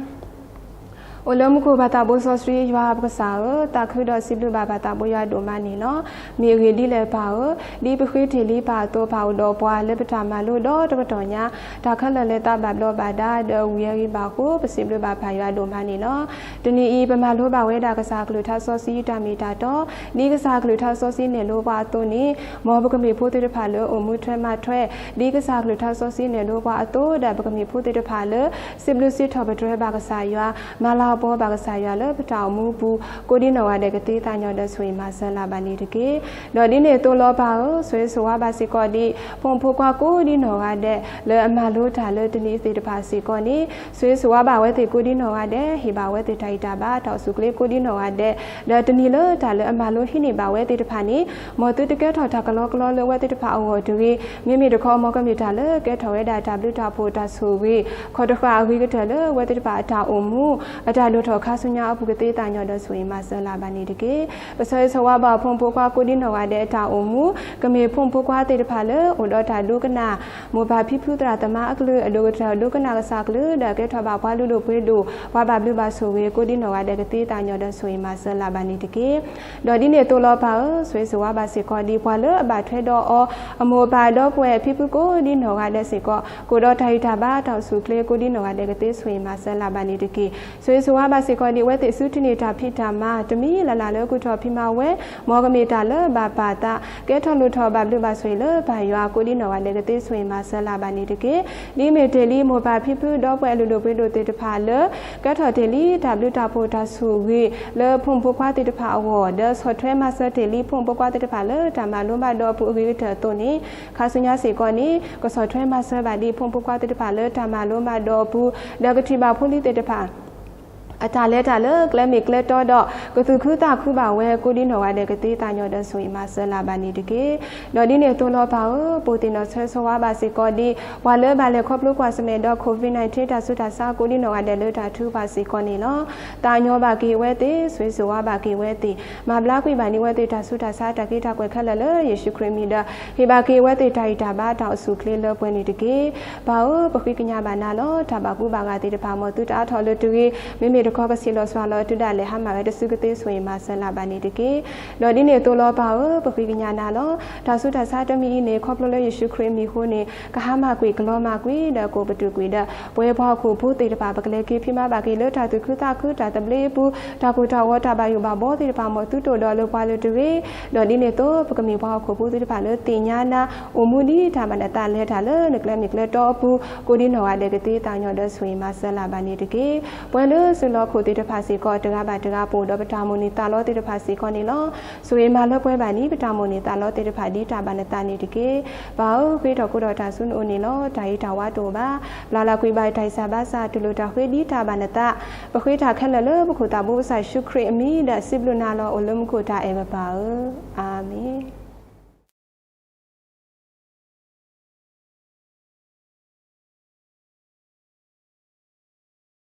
အိၣ်လၢမူခိၣ်ပၢ်သးဘိစီဆှံယွၤပကစၢ်ဧၢ, သးခုဒီးစံးဘျုးဘၣ်ပၢ်သးဘိယွၤဒိၣ်မးန့ၣ်လီၤ. မ့ၢ်အဂ့ၢ်ဒ်လဲၣ်ပၢ်ဧၢ, ဒ်ပဃ့တ့ၢ်လံပၢ်အသိး ပၢ်အိၣ်ဒီးပှၤလၢပတၢ်မၤလိဒီတကတီၢ်ညါ, တၢ်ခဲလၢာ်လဲၤသးဘၣ်ဘျီးဘၣ်ဒါ ဒီးဝံၤအဂ့ၤဘၣ်အဃိ ပစံးဘျုးဘၣ်ပၢ်ယွၤဒိၣ်မးန့ၣ်လီၤ. တနံၤအံၤ ပမၤလိဘၣ်ဝဲဒၣ်ကစၢ်ကလုၢ်ကထါစီဆှံတၢ်မ့ၢ်တၢ်တီ, ဒ်ကစၢ်ကလုၢ်ကထါစီဆှံနဲၣ်လိပှၤအသိးန့ၣ်, မ်ပကမ့ၢ်ဖိသ့ၣ်တဖၣ်လၢအိၣ်မူထွဲမၤထွဲ, ဒ်ကစၢ်ကလုၢ်ကထါစီဆှံနဲၣ်လိပှၤအသိး, ဒီးပကမ့ၢ်ဖိသ့ၣ်တဖၣ်လၢ စံးဘျုးစံးထီၣ်ပတြၢၤဘၣ်ကစၢ်ယွၤ, မၤလၤကပီၤဘၣ်ကစၢ်ယွၤလၢပတၢ်အိၣ်မူပူၤ, ကိးဒံနီၢ်ဂၤဒဲးကသ့သးညီဒီးဆိၣ်ဂ့ၤမၤစၢၤလၢ်ဘၣ်န့ၣ်တက့ၢ်. ဒီးဒ်န့ၣ်အသိးလီၤပၢ်ဧၢ, ဆိၣ်ဂ့ၤဆိၣ်ဝါဘၣ်စ့ၢ်ကီးဒ် ဖိမုၣ်ဖိခွါကိးဒံနီၢ်ဂၤဒဲး လၢအမၤလိတၢ်လၢတနံၤသ့ၣ်တဖၣ်စ့ၢ်ကီးန့ၣ်, ဆိၣ်ဂ့ၤဆိၣ်ဝါဘၣ်အဝဲသ့ၣ်ကိးဒံနီၢ်ဂၤဒဲး, ဟ့ၣ်ဘၣ်အဝဲသ့ၣ်တၢ်ဂံၢ်တၢ်ဘါ တၢ်အိၣ်ဆူၣ်အိၣ်ချ့ကိးဒံနီၢ်ဂၤဒဲး, ဒီးတနံၤလၢတၢ်လၢအမၤလိဟံးန့ၢ်ဘၣ်ဝဲသ့ၣ်တဖၣ်န့ၣ်, မ်သုတကဲထီၣ်တၢ်ကလီကလီလၢအဝဲသ့ၣ်တဖၣ်အဂီၢ်တဂ့ၤ, မ့မ့ၢ်တခီ မ်ကမ့ၢ်တၢ်လၢကဲထီၣ်ဝဲဒၣ်တၢ်ဘျုးတၢ်ဖှိၣ်တၢ်ဆိၣ်ဂ့ၤ ခီၣ်တဃာ်အဂ့ၤကတၢၢ်လၢအဝဲသ့ၣ်တဖၣ်အတၢ်အိၣ်မူ အတၢ်ဒိၣ်ထီၣ်ခါဆူညါအပူၤကသ့သးညီဒီးဆိၣ်ဂ့ၤမၤစၢၤလၢ်ဘၣ်န့ၣ်တက့ၢ်. ပဆိၣ်ဂ့ၤဆိၣ်ဝါဘၣ်ဖိမုၣ်ဖိခွါကိးဒံနီၢ်ဂၤဒဲးအတၢ်အိၣ်မူ, ကမ့ၢ်ဖိမုၣ်ဖိခွါသ့ၣ်တဖၣ်လၢအိၣ်ဒီးတၢ်ဒိကနၣ် မိၢ်ပၢ်ဖံဖုသရၣ်သမါအကလုၢ်, အဒိၣ်ကတၢၢ်ဒိကနၣ်ကစၢ်ကလုၢ်, ဒီးကဲထီၣ်ဘၣ်ပှၤလုၢ်ဒိၣ်ပှ့ၤဒိၣ် ပှၤဘၣ်ဘျုးဘၣ်ဆိၣ်ဂ့ၤကိးဒံနီၢ်ဂၤဒဲးကသ့သးညီဒီးဆိၣ်ဂ့ၤမၤစၢၤလၢ်ဘၣ်န့ၣ်တက့ၢ်. ဒီးဒ်န့ၣ်အသိးလီၤပၢ်ဧၢ, ဆိၣ်ဂ့ၤဆိၣ်ဝါဘၣ်စ့ၢ်ကီးဒ်ပှၤလၢအဘၣ်ထွဲဒီးအီၤ, အမိၢ်အပၢ်ဒီပုၢ်ဝဲၢ်ဖံဖုကိးဒံနီၢ်ဂၤဒဲးစ့ၢ်ကီး, ကအိၣ်ဒီးတၢ်ဂံၢ်တၢ်ဘါတၢ်အိၣ်ဆူၣ်အိၣ်ချ့ကိးဒံနီၢ်ဂၤဒဲးကသ့ဆိၣ်ဂ့ၤမၤစၢၤလၢ်ဘၣ်န့ၣ်တက့ၢ်. ဆိၣ်ဂ့ၤဆိၣ်ဝါဘၣ်စ့ၢ်ကီးဒ်အဝဲသ့ၣ်ဆူထံၣ်န့ၢ်တၢ်ဖံးတၢ်မၤ တမံၤလၢ်လၢ်လၢအကူၣ်ထီၣ်ဖံးမၤဝဲ, မ်ကမ့ၢ်တၢ်လၢဘၣ်ပာ်သး ကဲထီၣ်လိၣ်ထီၣ်ဘၣ်ဘျုးဘၣ်ဆိၣ်ဂ့ၤလၢပၢ်ယွၤကိးဒံနီၢ်ဂၤဒဲးကသ့ဆိၣ်ဂ့ၤမၤစၢၤလၢ်ဘၣ်န့ၣ်တက့ၢ်. ဒ်မ့ၢ်တ့ၢ်လံမိၢ်ပၢ်ဖံဖုဒီပုၢ်ဝဲၢ်လုၢ်ဒိၣ်ပှ့ၤဒိၣ်သ့ၣ်တဖၣ်လၢ ကဲထီၣ်တ့ၢ်လံတၢ်ဘျုးတၢ်ဖှိၣ်တၢ်ဆိၣ်ဂ့ၤ လၢဖိမုၣ်ဖိခွါသ့ၣ်တဖၣ်အဂီၢ်, ဒီးဆီၣ်ထွဲမၤစၢၤတ့ၢ်လံဖိမုၣ်ဖိခွါသ့ၣ်တဖၣ်လၢတၢ်မၤလိမၤဒိးအပူၤအဂ့ၤကတၢၢ်အသိးန့ၣ်, ခါဆူညါစ့ၢ်ကီးန့ၣ် ကဆီၣ်ထွဲမၤစၢၤဘၣ်ဒ်ဖိမုၣ်ဖိခွါသ့ၣ်တဖၣ်လၢတၢ်မၤလိမၤဒိးအပူၤ, ဒီးကထံၣ်ဘၣ်ဖိလံၤသ့ၣ်တဖၣ် အတၢ်လဲၤတၢ်လၢကျဲမ့ၢ်ကျဲတီဒီး ကသူၣ်ခုသးခုဘၣ်ဝဲကိးဒံနီၢ်ဂၤဒဲးကသ့သးညီဒီးဆိၣ်ဂ့ၤမၤစၢၤလၢ်ဘၣ်န့ၣ်တက့ၢ်. ဒီးဒ်န့ၣ်အသိးလီၤပၢ်ဧၢ, ပိၢ်သ့ၣ်နီၣ်ဆိၣ်ဂ့ၤဆိၣ်ဝါဘၣ်စ့ၢ်ကီးဒ် ပှၤလၢဘၣ်လဲၤခီဖျိကွၢ်ဆၢၣ်မဲာ်ဒီး COVID nineteen တၢ်ဆူးတၢ်ဆါကိးဒံနီၢ်ဂၤဒဲးလၢတၢ်ထုကဖၣ်စ့ၢ်ကီးန့ၣ်လီၤ. သးညီဘၣ်က့ၤအဝဲသ့ၣ်, ဆိၣ်ဂ့ၤဆိၣ်ဝါဘၣ်က့ၤအဝဲသ့ၣ်, မၤဘျါကွံာ်ဘၣ်န့ၢ်အဝဲသ့ၣ်တၢ်ဆူးတၢ်ဆါတၢ်က့တၢ်ကွဲးခဲလၢာ်လၢယ့ၣ်ၡူးခရံာ်မံၤဒီး ဟ့ၣ်ဘၣ်က့ၤအဝဲသ့ၣ်တၢ်ဂံၢ်တၢ်ဘါတၢ်အိၣ်ဆူၣ်အိၣ်ချ့လၢပှဲၤန့ၣ်တက့ၢ်. ပၢ်ဧၢ, ပဃ့ကညးဘၣ်နၤလီၤ. တၢ်ဘၣ်ကူဘၣ်ဂာ်သ့ၣ်တဖၣ် မ်သုတအါထီၣ်လၢၤတဂ့ၤ, မ့မ့ၢ်တခီကဆံးလီၤစွၢ်လီၤအတုၤဒၣ်လဲာ်ဟါမၢ်ဝဲတစုကသ့ဆိၣ်ဂ့ၤမၤစၢၤလၢ်ဘၣ်န့ၣ်တက့ၢ်. ဒီးဒ်န့ၣ်အသိးလီၤပၢ်ဧၢ, ပဃ့ကညးနၤလီၤ. တၢ်ဆူးတၢ်ဆါတမံၤအံၤန့ၣ် ခီဖျိလၢယ့ၣ်ၡူးခရံာ်မံၤအဃိန့ၣ် ကဟါမၢ်ကွံာ် ကလီၤမၢ်ကွံာ် ဒီးကအိၣ်ပတုာ်ကွံာ်ဒီး ပဝဲပှၤဟီၣ်ခိၣ်ဖိသ့ၣ်တဖၣ် ပကလဲၤက့ၤဖံးမၤဘၣ်က့ၤလၢတၢ်သူၣ်ခုသးခုတၢ်သဘျ့အပူၤ, တၢ်ကိၢ်တၢ်ဂီၤတၢ်ဘၣ်ယိၣ်ဘၣ်ဘီသ့ၣ်တဖၣ် မ်သုတအိၣ်ဒီးလၢပှၤလၢၤတဂ့ၤ. ဒီးဒ်န့ၣ်အသိး ပကမ့ၢ်ပှၤဟီၣ်ခိၣ်ဖိသ့ၣ်တဖၣ်လၢသ့ၣ်ညါနၤ, အိၣ်မူဒ်တၢ်မၤနၢၤသးလဲၤတၢ်လၢနကျဲမ့ၢ်ကျဲတီအပူၤ, ကိးဒံနီၢ်ဂၤဒဲးကသ့သးညီဒီးဆိၣ်ဂ့ၤမၤစၢၤလၢ်ဘၣ်န့ၣ်တက့ၢ်. ပဝဲလၢစုလီၢ်ခိၣ်သ့ၣ်တဖၣ်စ့ၢ်ကီး တဂၤဘၣ်တဂၤပအိၣ်ဒီး တၢ်မိၣ်န့ၢ်သးလီသ့ၣ်တဖၣ်စ့ၢ်ကီးန့ၣ်လီၤ. ဆိၣ်ဂ့ၤမၤလၢပှဲၤဘၣ်န့ၣ် ပတၢ်မိၣ်န့ၢ်သးလီသ့ၣ်တဖၣ်ဒ်တၢ်ဘၣ်နသးန့ၣ်တက့ၢ်. ပၢ်ဧၢ, ဃ့ထီၣ်ကိးထီၣ်တၢ်ဆူနအိၣ်န့ၣ်လီၤ. တၢ်ဂ့ၤတၢ်ဝါတအိၣ်ဘၣ်. ဘျါလၢကွံာ်ဘၣ်တၢ်အံၣ်စၢ်ဘါစၢ် တူၢ်လိာ်တၢ်ဃ့ဒ်တၢ်ဘၣ်နသး, ပဃ့တၢ်ခဲလၢာ်လၢပခိၣ်သးဘိကစၢ်ယ့ၣ်ၡူးခရံာ်အမံၤ ဒီးစံးဘျုးနၤလီၤ အိၣ်လၢမူခိၣ်တၢ်အဲၣ်ပပၢ်ဧၢ, အၤမ့ၣ်.